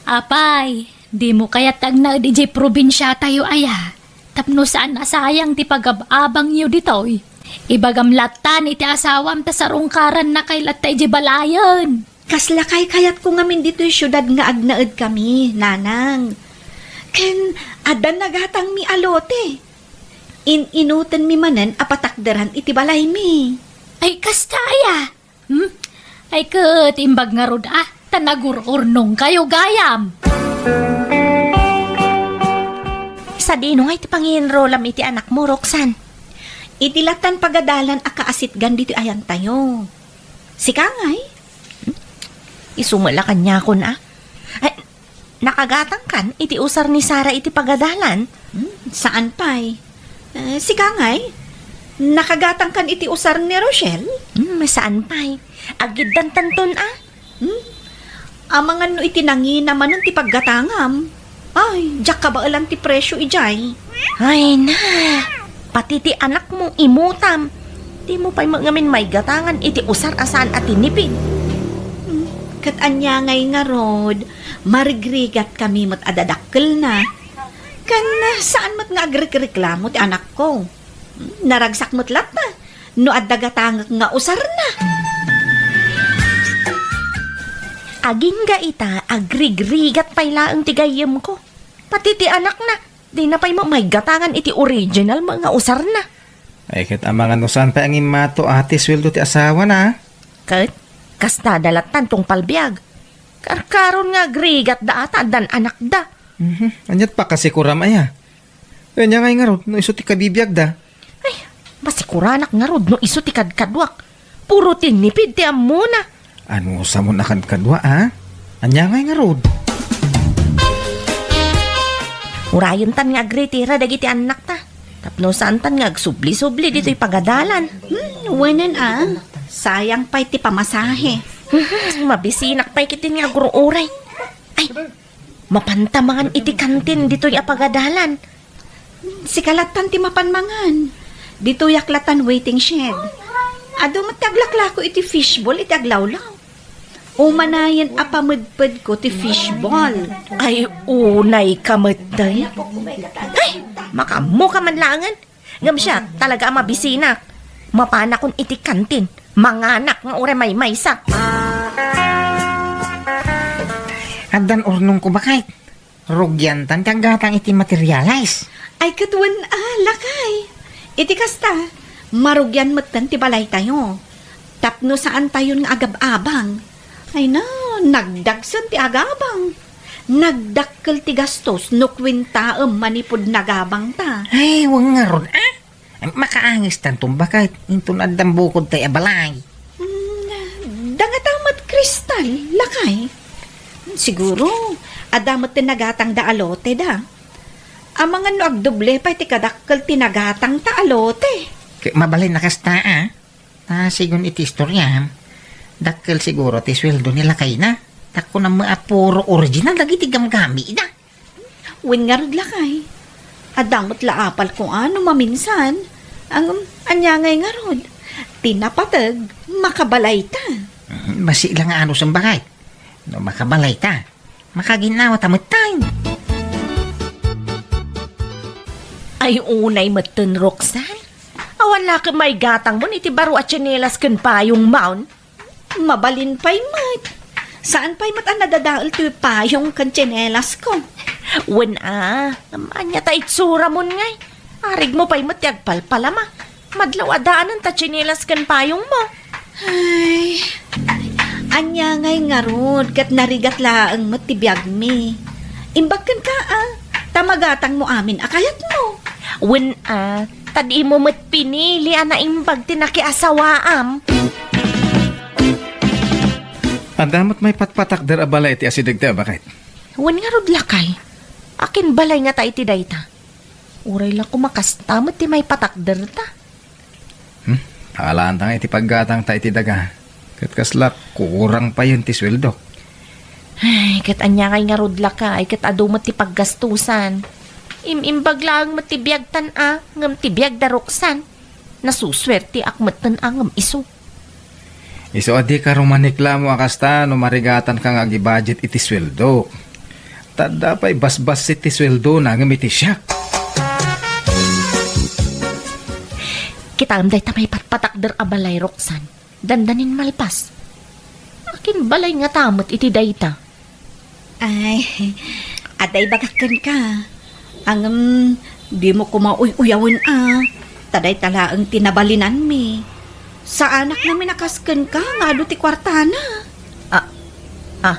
Apay, dimo kayat ti agnaed idiay probinsiatayo aya? Tapno saan a sayang ti pagab-abangyo ditoy. Ibagam lattan iti asawam ta sarungkarannakay latta idiay balayen. Kasla kaykayatko ngamin ditoy siudad nga agnaedkami, nanang. Ken adda nagatangmi a lote. In-inutenmi manen a patakderan iti balaymi. Ay, kasta aya? Hmm? Ay, ket imbag ngarud a, ta nagur-urnongkayo gayam. Sadino ngay ti pangienrolam iti anakmo, Roxanne? Iti lattan pagadalan a kaasitgan ditoy ayantayo. Sika ngay? Hmm? Isu met la kaniakon a. Ay, nakagatangkan iti usar ni Sara iti pagadalan? Hmm, saan pay. Eh, sika ngay? Nakagatangkan iti usar ni Rochelle? Hmm, saan pay. Agiddantanton a. Hmm? Amangan no iti nangina manen ti paggatangam. Ay, diak kabaelan ti presio idiay. Ay na, pati ti anakmo, imutam. Dimo pay met ngamin maigatangan iti usar a saan a tinipid. Hmm, Ket ania ngay ngarud, marigrigat kami met a dadakkelna. Ken saan met nga agrikreklamo ti anakko. Naragsak met latta no adda gatangek nga usarna. Agingga ita, agrigrigat pay laeng ti gayyemko. Pati ti anakna, dina pay met maigatangan iti original met nga usarna. Ay, ket amangan no saan pay angimmato a ti sueldo ti asawana, a? Ket, kasta da lattan tungpal biag. Karkaron nga agrigatda a ta addan anakda. Mhm. Aniat pakasikuram aya? Ania ngay ngarud no isu ti kabibiagda? Ay, masikuranak ngarud no isu ti kadkaduak. Puro tinnipid ti ammona. Anusam a kadkadua, a? Ania ngay ngarud? Urayentan nga agritira dagiti annakta. Tapno saantan nga agsubli-subli ditoy pagadalan. Hmm, wenen a. Sayang pay ti pamasahe. Mabisinak pay ketdi nga agur-uray. Ay, mapanta mangan iti kantin ditoy a pagadalan. Sika lattan ti mapan mangan. Ditoyak lattan waiting shed. Adu met ti aglaklako iti fishball iti aglawlaw. Umanayen a pamedpedko ti fishball. Ay, unay ka metten. Ay, makaammo ka man laengen. Ngem siak, talaga a mabisinak. Mapanakon iti kantin. Manganak nga uray maymaysa. Addan urnongko, baket. Rugiantan ti aggatang iti materialis. Ay, ket wen a, lakay. Iti kasta, marugian metten ti balaytayo. Tapno saantayon nga agab-abang. Ay na, nagdagsen ti agabang. Nagdakkel ti gastos no kuentaem manipud nagabangta. Ay, wen ngarud, a? Makaangestanton, baket, inton addan bukodtay a balay. Hmm, dangata met kristal, lakay. Siguro, adda met ti nagatangda a lote da. Amangan no agdoble pay ti kadakkel ti nagatangta a lote. Ket mabalin a kasta, a? Ta sigun iti istoriam, dakkel siguro ti sueldo ni lakayna. Ta kunam met a puro original dagiti gamgamida. Wen ngarud, lakay. Adda met la apalko a no maminsan. Ngem, ania ngay ngarud? Ti napateg, makabalayta. Mhm, bassit la nga anusem, baket. No makabalayta, makaginawa ta metten. Ay, unay metten, Roxanne. Awan la ket maigatangmon iti baro a tsinelas ken payongmon. Mabalin pay met. Saan pay met a nadadael ti payong ken tsinelas ko. Wen a, ania ta itsuramon ngay? Arigmo pay met ti agpalpalama. Madlaw a daanen ta tsinelas ken payongmo. Ay, ania ngay ngarud ket narigat laeng met ti biagmi. Imbag kenka a, ta magatangmo amin a kayatmo. Wen a, ta dimo met pinili a naimbag ti nakiasawaam. Adda met maipatpatakder a balay iti asidegta, baket? Wen ngarud, lakay. Akin balay ngata iti dayta? Uray la koma kasta met ti maipatakderta. Hmm? Alaanta nga iti paggatangta iti daga. Ket kasla kurang payen ti sueldok. Ay, ket ania ngay ngarud, lakay, ket adu met ti paggastusan. Im-imbag laeng met ti biagtan a, ngem ti biag da Roxanne. Nasusuerteak metten a ngem isu. Isu a dika rumaniklamo a kasta no marigatanka nga agibudget iti sueldok. Ta adda pay basbassit ti sueldona ngem iti siak. Kitaem dayta maipatpatakder a balay, Roxanne. Dandanin malpas. Akin balay ngata met iti dayta? Ay, adda ibagak kenka. Ngem, dimo koma uy-uyawen a. Ta dayta laeng ti nabalinanmi. Saanak namin a kas kenka nga adu ti kuartana. Ah, ah.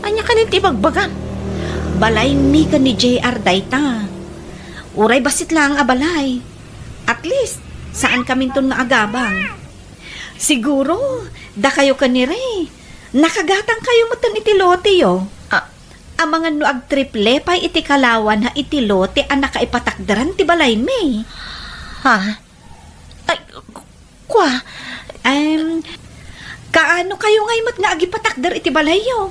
Ania kanin ti ibagbagam? Balaymi ken ni J R dayta. Uray bassit laeng a balay. At least, saan kaminton nga agabang. Siguro, dakayo ken ni Ray, nakagatangkayo metten iti loteyo. Ah. Amangan no agtriple pay iti kalawan ha iti lote a nakaipatakderan ti balaymi. Ha? Ay, k-, kua? Em, kaano kayo ngay met nga agipatakder iti balayyo?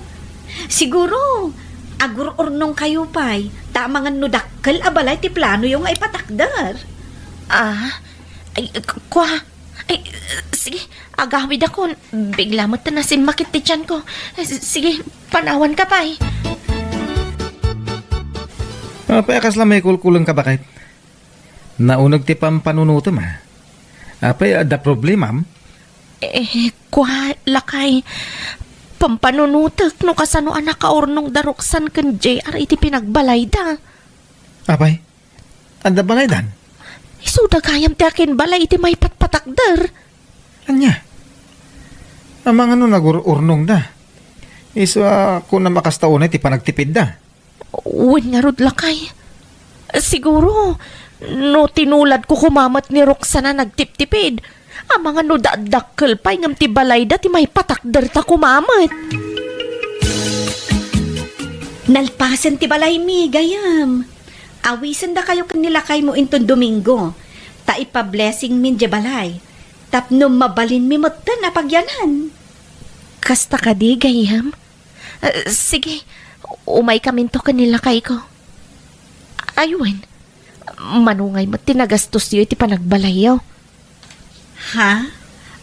Siguro, agur-urnong kayo pay, ta amangan no dakkel a balay ti planoyo nga ipatakder. Ah? Ay, k-, kua? Ay, sige, agawidakon. Bigla met ta nasimmakit ti tianko. S-, sige, panawanka pay. Apay a kasla maikulkulengka, baket? Nauneg ti pampanunutem, a. Apay, adda problemam? Eh, kua, lakay. Pampanunotek no kasano a nakaurnong da Roxanne ken J R iti pinagbalayda. Apay? Adda balaydan? Isuda gayam ti akinbalay iti maipatpatakder. Ania? Amangan no nagur-urnongda? Isu a kunam a kasta unay ti panagtipidda. Wen ngarud, lakay. Siguro, no tinuladko koma met ni Roxanne a nagtiptipid, amangan no dakdakkel pay ngem ti balayda ti maipatakderta koma met. Nalpasen ti balaymi, gayyem. Awisendakayo ken ni lakaymo inton Domingo, ta ipa-blessingmin diay balay, tapno mabalinmi metten a pagyanan. Kasta kadi, gayyem? Ah, sige, umaykaminto ken ni lakayko. Ay wen, mano ngay met ti nagastosyo iti panagbalayyo? Ha?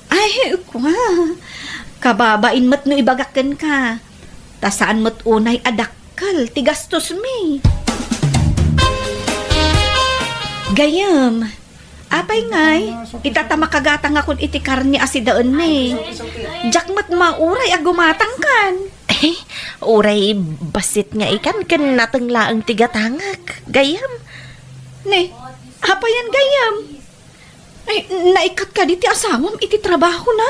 Ay, kua. Kababain met no ibagak kenka. Ta saan met unay a dakkel ti gastosmi. Gayyem, apay ngay, ita ta makagatangakon iti karne a sidaenmi. Diak met mauray a gumatangkan. Eh, uray bassit nga ikan ken nateng laeng ti gatangak, gayyem. Ne, apayan gayyem? Ay, naikkat kadi ti asawam iti trabahona?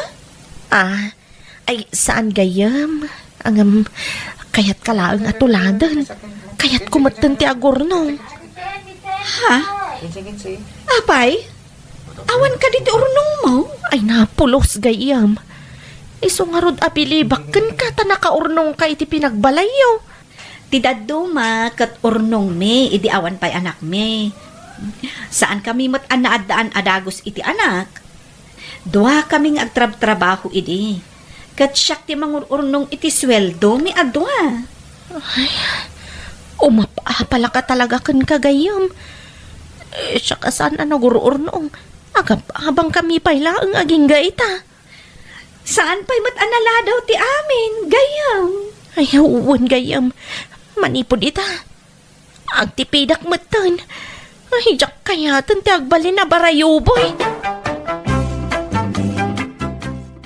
Ah, ay, saan gayyem? Ngem, kayatka laeng a tuladen. Kayatko metten ti agurnong. Ha? Apay? Awan kadi ti urnongmo? Ay, napulos gayyem. Isu ngarud a bilibak kenka ta nakaurnongka iti pinagbalayyo. Ti dadduma ket urnongmi idi awan pay anakmi. Saankami met a naaddaan a dagus iti anak. Duakami nga agtrabtrabaho idi. Ket siak ti mangur-urnong iti sueldomi a dua. Ay, umap-apalaka talaga kenka gayyem. Eh, siak a saan a nagur-urnong. Agab-abangkami pay laeng agingga ita. Saan pay met a naladaw ti amin, gayyem? Ay, wen, gayyem. Manipud ita, agtipidak metten. Ay, diak kayaten ti agbalin a barayuboy.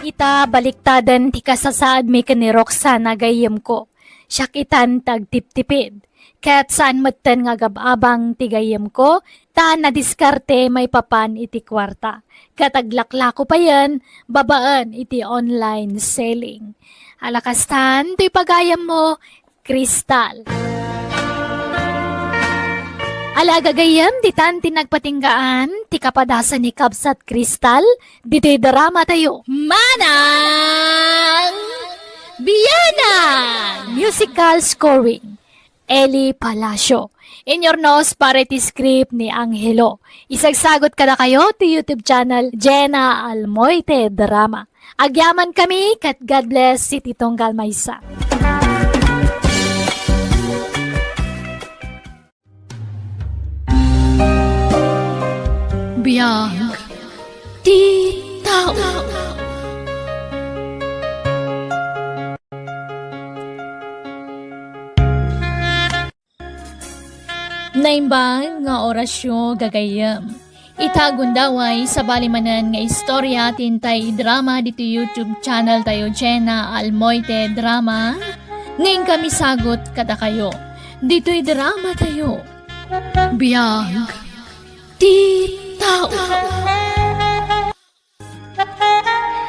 Ita, baliktaden ti kasasaadmi ken ni Roxanne a gayyemko. Siak itan ti agtiptipid. Ket saan metten nga agab-abang ti gayyemko, ta nadiskarte maipapan iti kuarta. Ket aglaklako payen babaen iti online selling. Ala kastan, toy pagayammo, Crystal. Ala gagayyem, ditan ti nagpatinggaan ti kapadasan ni Kabsat Crystal, ditoy drama tayo. Manang Biana! Musical scoring. Eli Palacio. Inyurnos para iti script ni Angelo. Isagsagot kadakayo ti YouTube channel Jenna Almoite Drama. Agyamankami ket God bless iti tunggal maysa. Biag ti tao. Naimbag nga orasyo, gagayyem. Ita gundaway, sabali manen nga istorya ti intay idrama ditoy YouTube channel tayo, Jenna Almoite Drama. Nga inkami sagot kadakayo ditoy drama tayo, Biag ti Tao.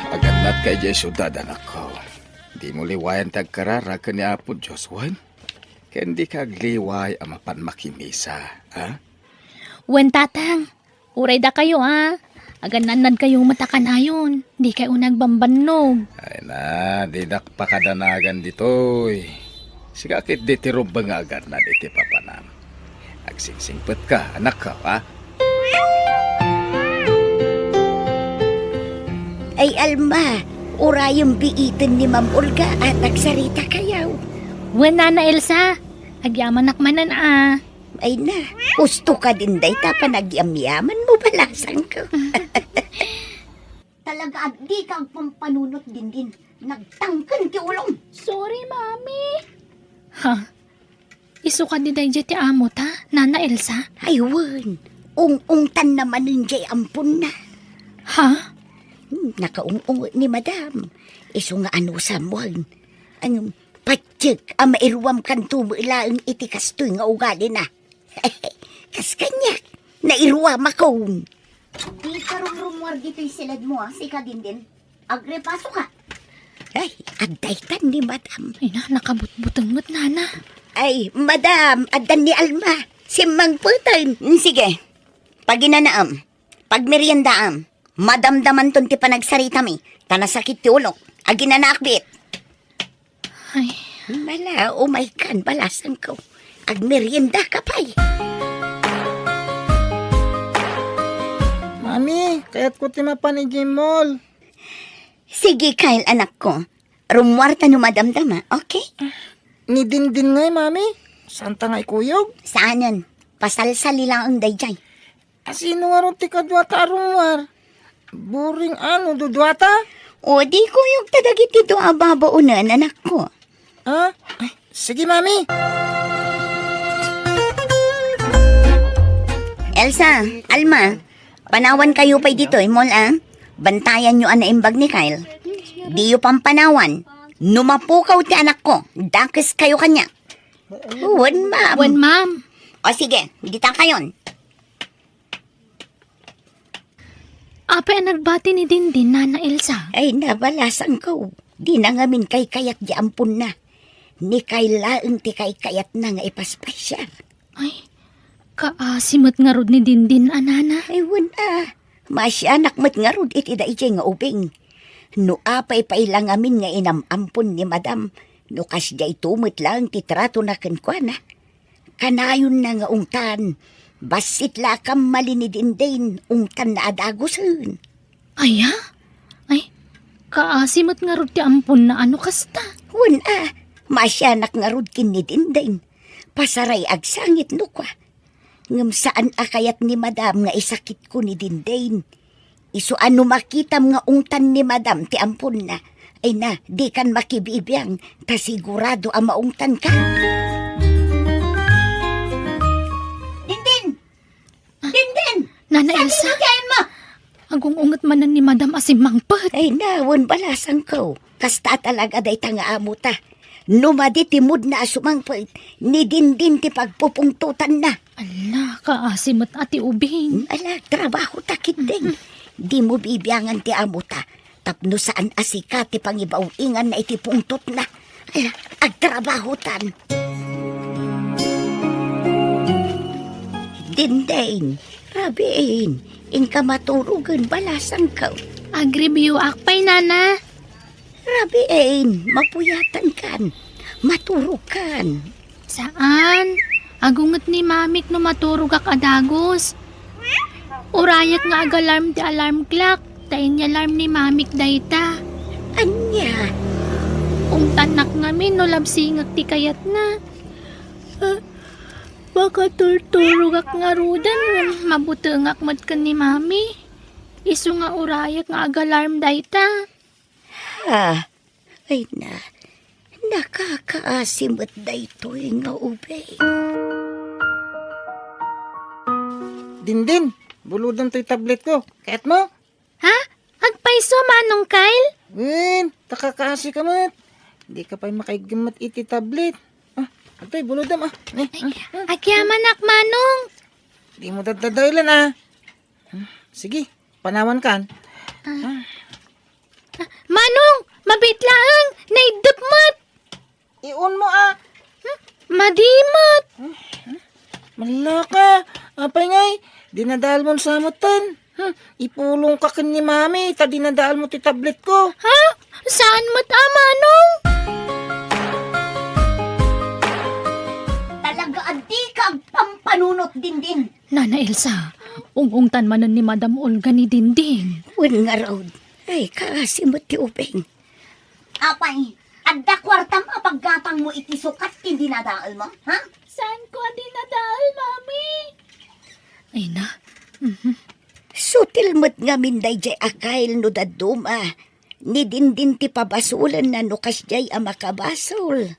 Agannadka idiay siudad, anakko. Dimo liwayan ti agkararag ken ni Apo Dios, wen? Ken dika agliway a mapan makimisa, a? Wen, Tatang. Uray dakayo, a. Agannadnadkayo met a kanayon. Dikay unay agbambannog. Ay na, dinak pakadanagan ditoy. Sika ketdi ti rumbeng nga agannad iti papanam. Agsingsingpetka, anakko, a? Ay, Alma, urayem biiten ni Ma'am Olga a nagsaritakayo. Wen, Nana Elsa, agyamanak manen, a. Ay na, husto kadin dayta panagyamyamanmo, balasangko. Talaga, addika agpampanunot, Dindin. Nagtangken ti ulom. Sorry, Mami. Ha? Isu kadi daydiay ti amota, Nana Elsa? Ay, wen. Ung-ungtanna manen diay amponna. Ha? Hmm, nakaung-unget ni Madam. Isu nga anusam wen. Ngem, patiek a mairuamkanto met laeng iti kastoy nga ugalina. Kas kaniak, nairuamakon. Dika rumrumuar ditoy siledmo, a, sika, Dindin. Agrepasoka. Ay, adda itan ni Madam. Ay na, nakabutbuteng met, Nana. Ay, Madam, addan ni Alma. Simmangpeten. Mm, sige. Paginanaam. Pagmeriendaam. Madamdamanton ti panagsaritami. Ta nasakit ti ulok. Aginanaak biit. Ay. Mala, umaykan, balasangko. Agmeriendaka pay. Mami, kayatko ti mapan idiay mall. Sige, Kyle, anakko. Rummuarta no madamdama, okay? Ni Dindin ngay, Mami? Saanta nga ikuyog? Saanen. Pasalsali laeng daydiay. A, sino ngarud ti kaduata a rummuar? Boring a no duduata? O, di kuyogta dagiti dua a babaonen, anakko. Ha? Ay, sige, Mami. Elsa, Alma, panawankayo pay ditoy mall, a? Bantayanyo a naimbag ni Kyle. Diyo pampanawan. No mapukaw ti anakko, dakeskayo kaniak. Wen, ma'am. Wen, ma'am. O sige, dita kayon. Apay a nagbati ni Dindin, Nana Elsa? Ay, nabalasangko. Dina ngamin kaykayat di amponna. Ni Kyle laeng ti kaykayatna nga ipaspasiar. Ay, kaasi met ngarud ni Dindin a, Nana. Ay, wen a. Maasianak met ngarud iti daydiay nga ubing. No apay pay la ngamin nga inam-ampon ni Madam, no kasdiay to met laeng ti tratona kenkuana. Kanayonna nga ungtan, bassit la a kammali ni Dindin, ungtanna a dagusen. Aya? Ay, kaasi met ngarud ti amponna a no kasta. Wen a, maasianak ngarud ken ni Dindin. Pasaray agsangit no kua. Ngem saan a kayat ni Madam nga isakitko ni Dindin. Isu a no makitam nga ungtan ni Madam ti amponna, ay na, dikan makibibiang, ta sigurado a maungtanka. Dindin! Dindin! Nana Elsa? Sadino ti ayanmo? Agung-unget manen ni Madam a simmangpet. Ay na, wen balasangko. Kasta talaga dayta nga amota. No madi ti moodna a sumangpet, ni Dindin ti pagpupungtotanna. Ala, kaasi met a ti ubing. Hmm, ala, trabahota ketdin. Dimo bibiangan ti amota. Tapno saan a sika ti pangibaw-inganna iti pungtotna. Ala, agtrabahotan. Dindin, rabiin, inka maturogen balasangko. Agreview-ak pay, Nana. Rabiin, mapuyatankan. Maturogkan. Saan? Agunget ni Mamik no maturogak a dagus. Urayak nga agalarm ti alarm clock, ta inyalarm ni Mamik dayta. Ania? Ungtannak ngamin no labsingek ti kayatna. Ah, makaturturogak ngaruden ngem mabutengak met ken ni Mami. Isu nga urayak nga agalarm dayta. Ha? Ay na, nakakaasi met daytoy nga ubing. Dindin, bulodem toy tabletko. Kayatmo? Ha? Agpayso, Manong Kyle? Wen, ta kaasika met. Dika pay makaigem met iti tablet. Ah, adtoy, bulodem, ah. Ni, ah, ah. Agyamanak, Manong. Dimo daddadaelen, ah. Hmm, sige, panawankan. Ah. Ah. Ah, Manong, mabiit laeng, naiddep met. Iunmo, ah. Hmm, madi met. Hmm, hmm. Mallaka, apay ngay, dinadaelmon sa metten. Hmm, ipulongka ken ni Mami, ta dinadaelmo ti tabletko. Ha? Saan met a, Manong? Talaga a dika agpampanunot, Dindin. Nana Elsa, ung-ungtan manen ni Madam Olga ni Dindin. Wen ngarud, ay, kaasi met ti ubing. Apay, adda kuartam a paggatangmo iti sukat ti dinadaelmo, ha? Saanko a dinadael, Mami. Ay na. Mhm. Sutil met ngamin daydiay a Kyle no dadduma. Ni Dindin ti pabasolenna no kasdiay a makabasol.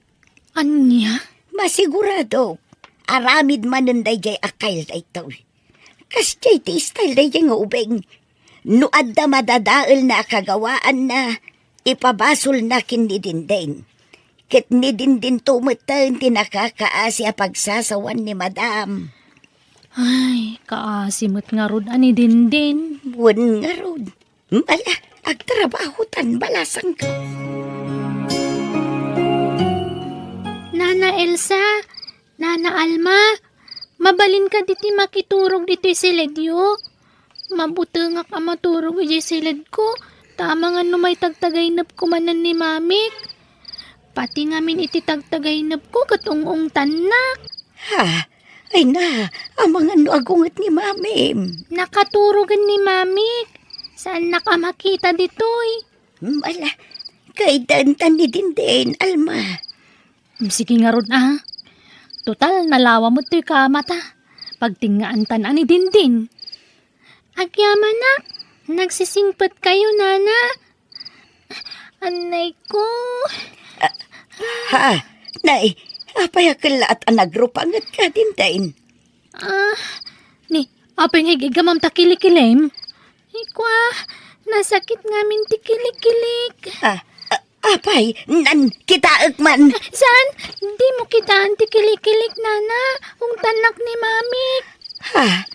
Ania? Masiguradok, aramid manen daydiay a Kyle daytoy. Kasdiay ti style daydiay nga ubing. No adda madadaelna a kagawaanna, ipabasolna ken ni Dindin. Ket ni Dindinto metten ti nakakaasi a pagsasawan ni Madam. Ay, kaasi met ngarud a ni Dindin. Wen ngarud. Ala, agtrabahotan, balasangko. Nana Elsa, Nana Alma, mabalin kadi ti makiturog ditoy siledyo? Mabutengak a maturog idiay siledko, ta amangan no maitagtagaynepko manen ni Mamik. Pati ngamin iti tagtagaynepko ket ung-ungtannak. Ha? Ay na, amangan no agunget ni Mamim. Nakaturogen ni Mamik. Saannak a makita ditoy. Hmm, ala, kaydantan ni Dindin, Alma. Hmm, sige ngarud, a. Total, nalawa met toy kamata. Pagtengngaantan a ni Dindin. Agyamanak, nagsisingpetkayo, Nana. Annayko. Ah, ha? Nay, apay a kellaat a nagrupangetka, Dindin? Ah, ni, apay nga ig-iggamam ta kilikilim? Ikwa, nasakit ngamin ti kilikilik. Ah, ah, apay, nan, kitaek man. Saan? Dimo kitaan ti kilikilik, Nana. Ungtannak ni Mamik. Ha?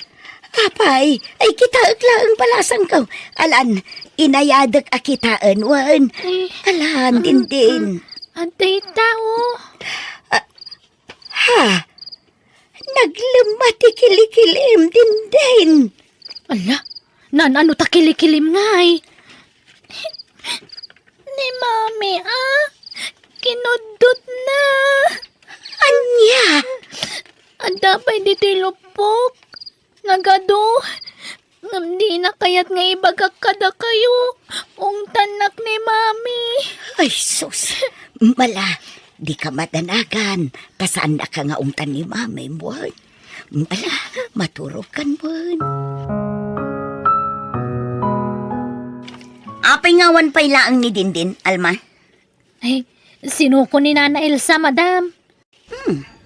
Apay, ay kitaek laeng balasangko. Alan, inayadek a kitaen, wen. Eh, Alan, ah, Dindin. Ah, adda ita, oh. Ah, ha? Naglemma ti kilikilim, Dindin. Ala, nan ano ta kilikilim ngay? Ni Mami, ah, kinuddotna. Ania? Adda pay ditoy lupok. Nagadu. Ngem dina kayat nga ibagak kadakayo. Ungtannak ni Mami. Ay, sus. Mala, dika madanagan. Ta saannaka nga ungtan ni Mami, wen. Mala, maturogkan, wen. Apay nga awan pay laeng ni Dindin, Alma? Ay, sinuko ni Nana Elsa, madam. Hmm.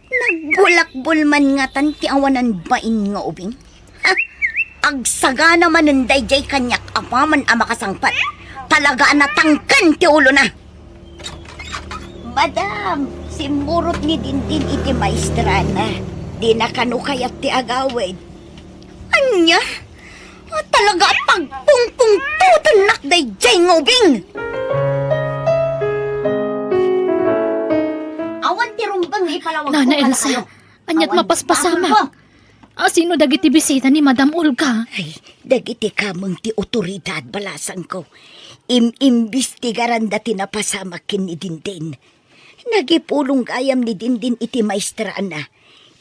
Nagbulakbol man ngatan ti awanan bain nga ubing. Ha? Agsagana manen daydiay kaniak apaman a makasangpet. Talaga a natangken ti ulona. Madam, simmurot ni Dindin iti maestrana. Dina kano kayat ti agawid. Ania? Ah, talaga a pagpungpungtotennak daydiay nga ubing. Awan ti rumbeng nga ipalawagko Nana Elsa, kadakayo. Aniat mapaspasamak? Asino dagiti bisita ni Madam Olga? Ay, dagiti kameng ti otoridad, balasangko. Im-imbestigaranda ti napasamak ken ni Dindin. Nagipulong gayam ni Dindin iti maestrana.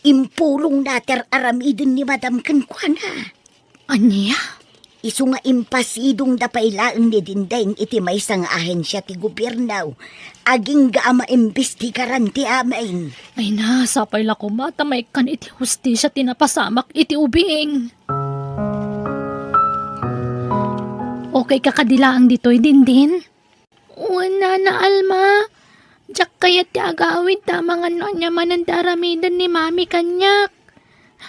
Impulongna ti ar-aramiden ni Madam kenkuana. Ania? Isu nga impasidongda pay laeng ni Dindin iti maysa nga ahensia ti gobierno. Agingga a maimbestigaran ti amin. Ay na, sapay la koma ta maikkan iti hustisia ti napasamak iti ubing. Okay ka kadi laeng ditoy, Dindin? Wen, Nana Alma, diak kayat ti agawid ta amangan no ania manen ti aramiden ni Mami kaniak.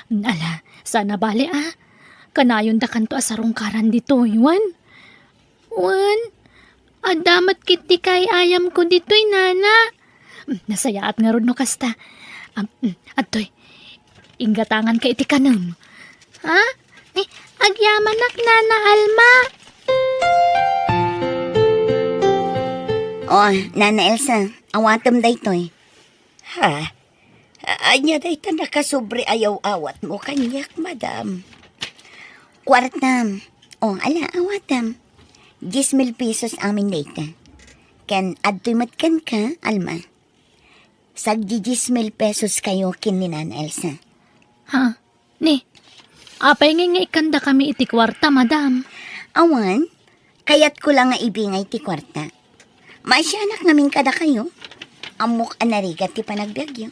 Ala, saan a bale a. Kanayondakanto a sarungkaran ditoy, wen? Wen, adda met ketdi kaay-ayamko ditoy, Nana. Hmm, nasayaat ngarud no kasta. Am, hmm, adtoy. Inggatanganka iti kanem. Ha? Eh, agyamanak, Nana Alma. Oh, Nana Elsa, awatem daytoy. Ha? A-, ania dayta nakasobra a yaw-awatmo kaniak, madam? Kuartam. Oh, ala, awatam. Dies mil pesos amin dayta. Ken adtoy met kenka, Alma. Sagdi dies mil pesos kayo ken ni Nana Elsa. Ha? Ni, apay ngay nga ikkandakami iti kuarta, madam? Awan, kayatko la nga ibingay ti kuarta. Maasianak ngamin kadakayo. Ammok a narigat ti panagbiagyo.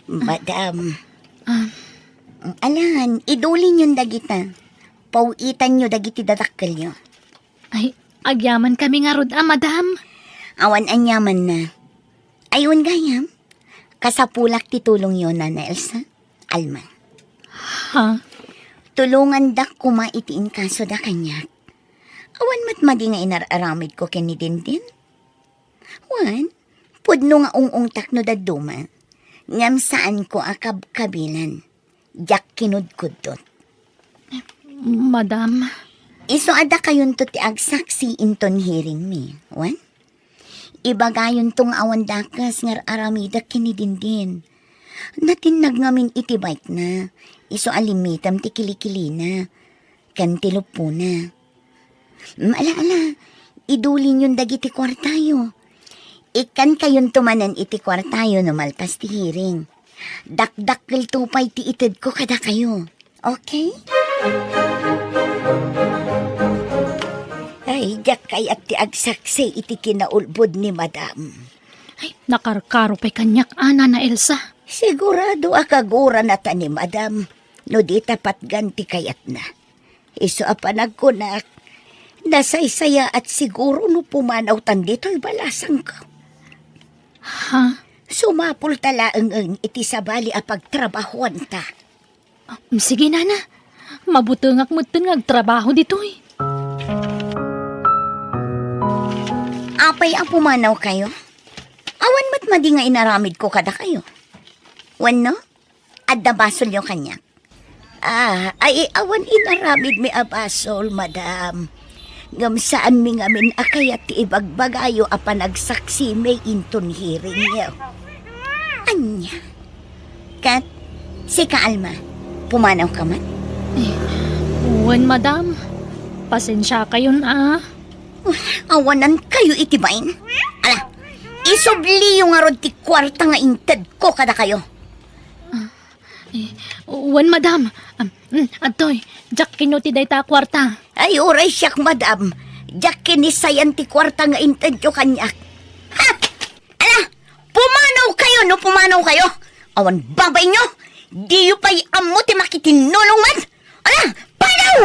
Madam. Ah, Alan, idulinyon dagita. Paw-itanyo dagiti dadakkelyo. Ay, agyamankami ngarud a, madam. Awan aniamanna. Ay, wen gayam. Kasapulak ti tulongyo, Nana Elsa. Alma. Ha? Tulongandak koma iti inkasoda kaniak. Awan met madi nga inar-aramidko ken ni Dindin. Wen, pudno nga ung-ungtak no dadduma. Ngem saanko a kabkabilan. Diak kinudkuddot. Madam. Isu a dakayonto ti agsaksi inton hearing mi, wen? Ibagayonto nga awan dakes nga ar-aramidek ken ni Dindin. Natinnag ngamin iti bike-na. Isu a limmitem ti kilikilina ken ti luppona. Mm, ala, ala, idulinyon dagiti kuartayo. Ikkankayonto manen iti kuartayo no malpas ti hearing. Dakdakkelto pay ti itedko kadakayo. Okay? Ay, diak kayat ti agsaksi iti kinaulbod ni Madam. Ay, nakarkaro pay kaniak, a, Nana Elsa. Sigurado a kaguranata ni Madam no dita patgan ti kayatna. Isu a panagkunak, nasaysayaat siguro no pumanawtan ditoy balasangko. Ha? Sumapulta laengen iti sabali a pagtrabahoanta. Ah, sige, Nana. Mabutengak metten nga agtrabaho ditoy. Apay a pumanawkayo? Awan met madi nga inaramidko kadakayo. Wenno, adda basolyo kaniak. Ah, ay, awan inaramidmi a basol, madam. Ngem saanmi ngamin a kayat ti ibagbagayo a panagsaksimi inton hearingyo. Ania? Ket, sika, Alma, pumanawka met? Eh, wen, madam. Pasensiakayon, a. Awanankayo iti bain. Ala, isubliyo ngarud ti kuarta nga intedko kadakayo. Eh, wen, madam. Am, mm, adtoy, diak kinno ti dayta a kuarta. Ay, uray siak, madam. Diak kinno sayan ti kuarta nga intedyo kaniak. Ha? Ala, pumanawkayo no pumanawkayo. Awan babainyo. Diyo pay ammo ti makitinnulong met. Ala, panaw!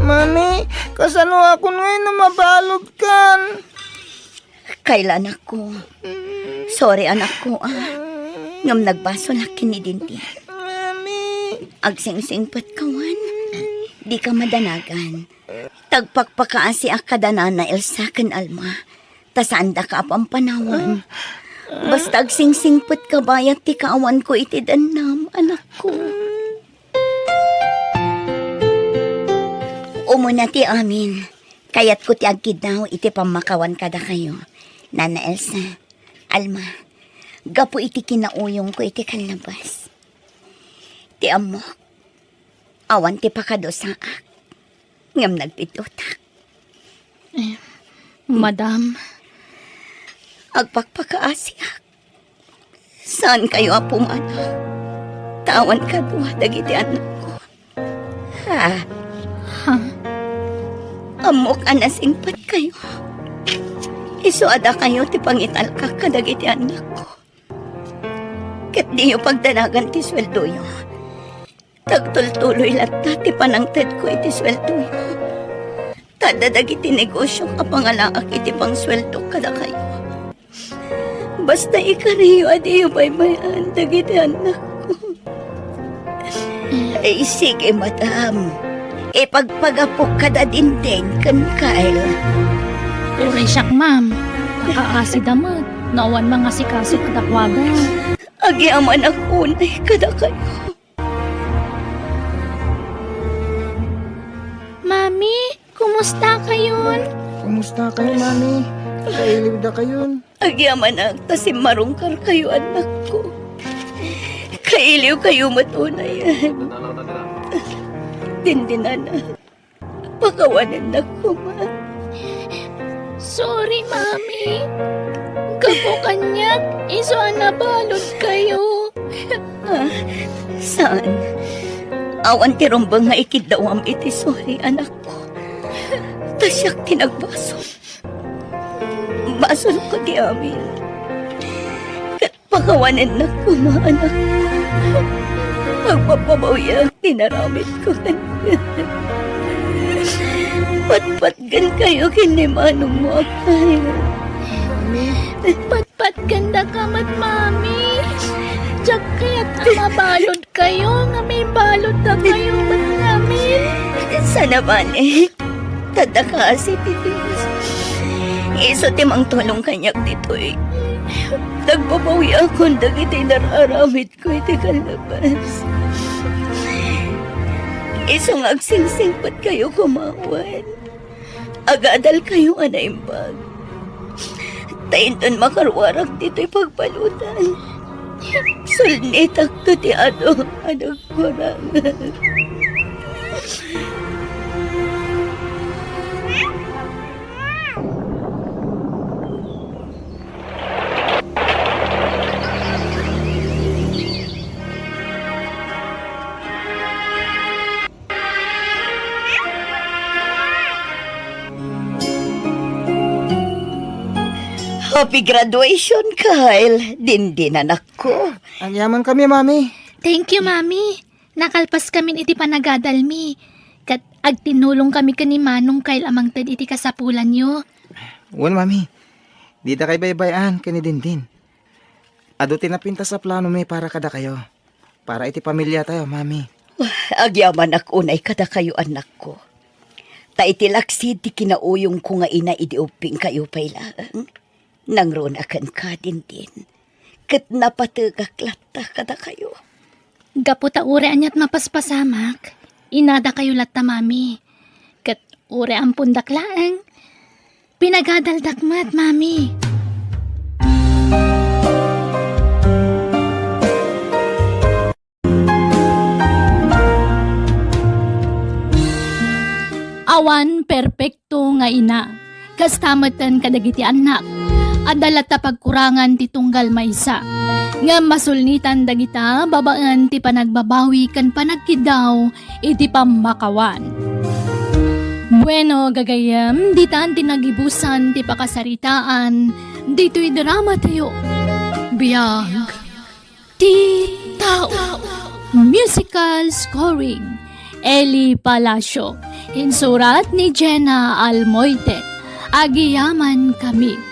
Mami, kasanoakon ngay no mabaludkan? Kayla, anakko. Sorry, anakko, ah. Ngem nagbasolak ken ni Dindin. Mami. Agsingsingpetka, wen. Dika madanagan. Tagpakpakaasiak kada Nana Elsa ken Alma. Ta saandaka a pampanawan. Basta agsingsingpetka bayat ti kaawanko iti dennam, anakko. Umuna ti amin, kayatko ti agkiddaw iti pammakawan kadakayo, Nana Elsa, Alma, gapu iti kinauyongko iti kallabas. Ti ammok, awan ti pakadusaak, ngem nagpiddotak. Eh, madam. Agpakpakaasiak. Saankayo a pumanaw. Ta awan kadua dagiti annakko. Ha? Ha? Ammok a nasingpetkayo. Isu a dakayo ti pangitalkak kadagiti annakko. Ket diyo pagdanagan ti sueldoyo. Tagtultuloy latta ti panangtedko iti sueldoyo. Ta adda dagiti negosio a pangalaak iti pangsueldo kadakayo. Basta ikariyo a diyo baybay-an dagiti annakko. Ay, sige, madam. Ipagpagapok kada Dindin ken Kyle. Uray siak, ma'am. Nakaasida met no awan mangasikaso kadakuada. Agyamanak unay kadakayo. Mami, kumusta kayon? Kumusta kayo, Mami? Kailiw da kayon. Agyamanak ta simmarungkar kayo, annakko. Kailiw kayo met unay. Dindin, anak. Pakawanennak koma. Sorry, Mami. Gapu kaniak, isu a nabalud kayo. Ah, saan? Awan ti rumbeng nga ikiddawam iti sorry, anakko. Ta siak ti nagbasol. Basolko ti amin. Ket Pakawanennak koma, anak. Pagpapabawiak ti naramidko kenka. Patpatgenkayo ken ni manongmo a Kyle. Mami. Patpatgendaka met, Mami. Diak kayat a mabalud kayo, nga may balud ta kayo met ngamin. Sana bale, ta adda kaasi ti Dios. Isu ti mangtulong kaniak ditoy. Nagbabawiakon dagiti nar-aramidko iti kallabas. Isu nga agsingsingpetkayo koma wen. Agadalkayo a naimbag. Ta inton makaruarak ditoy pagbaludan, sulnitakto ti adu a nagkurang. Happy graduation, Kyle. Dindin, anakko. Agyamankami, Mami. Thank you, Mami. Nakalpaskamin iti panagadalmi. Ket agtinulongkami ken ni Manong Kyle a mangted iti kasapulanyo. Wen, Mami. Dita kay baybay-an ken ni Dindin. Adu ti napintas a planomi para kadakayo. Para iti pamiliatayo, Mami. Agyamanak unay kadakayo, anakko. Ta iti laksid ti kinauyongko nga ina idi ubbingkayo pay laeng, nangruna kenka, Dindin. Ket napategak latta kadakayo. Gapu ta uray aniat mapaspasamak, inadakayo latta, Mami. Ket uray ampondak laeng, pinagadaldak met, Mami. Awan perpekto nga ina. Kasta metten kadagiti annak. Adda latta pagkurangan ti tunggal maysa. Ngem masulnitan dagita babaen ti panagbabawi ken panagkiddaw iti pammakawan. Bueno, gagayyem, ditan ti nagibusan ti pakasaritaan ditoy dramatayo. Biag ti tao. Musical scoring, Eli Palacio. Insurat ni Jenna Almoite. Agyamankami.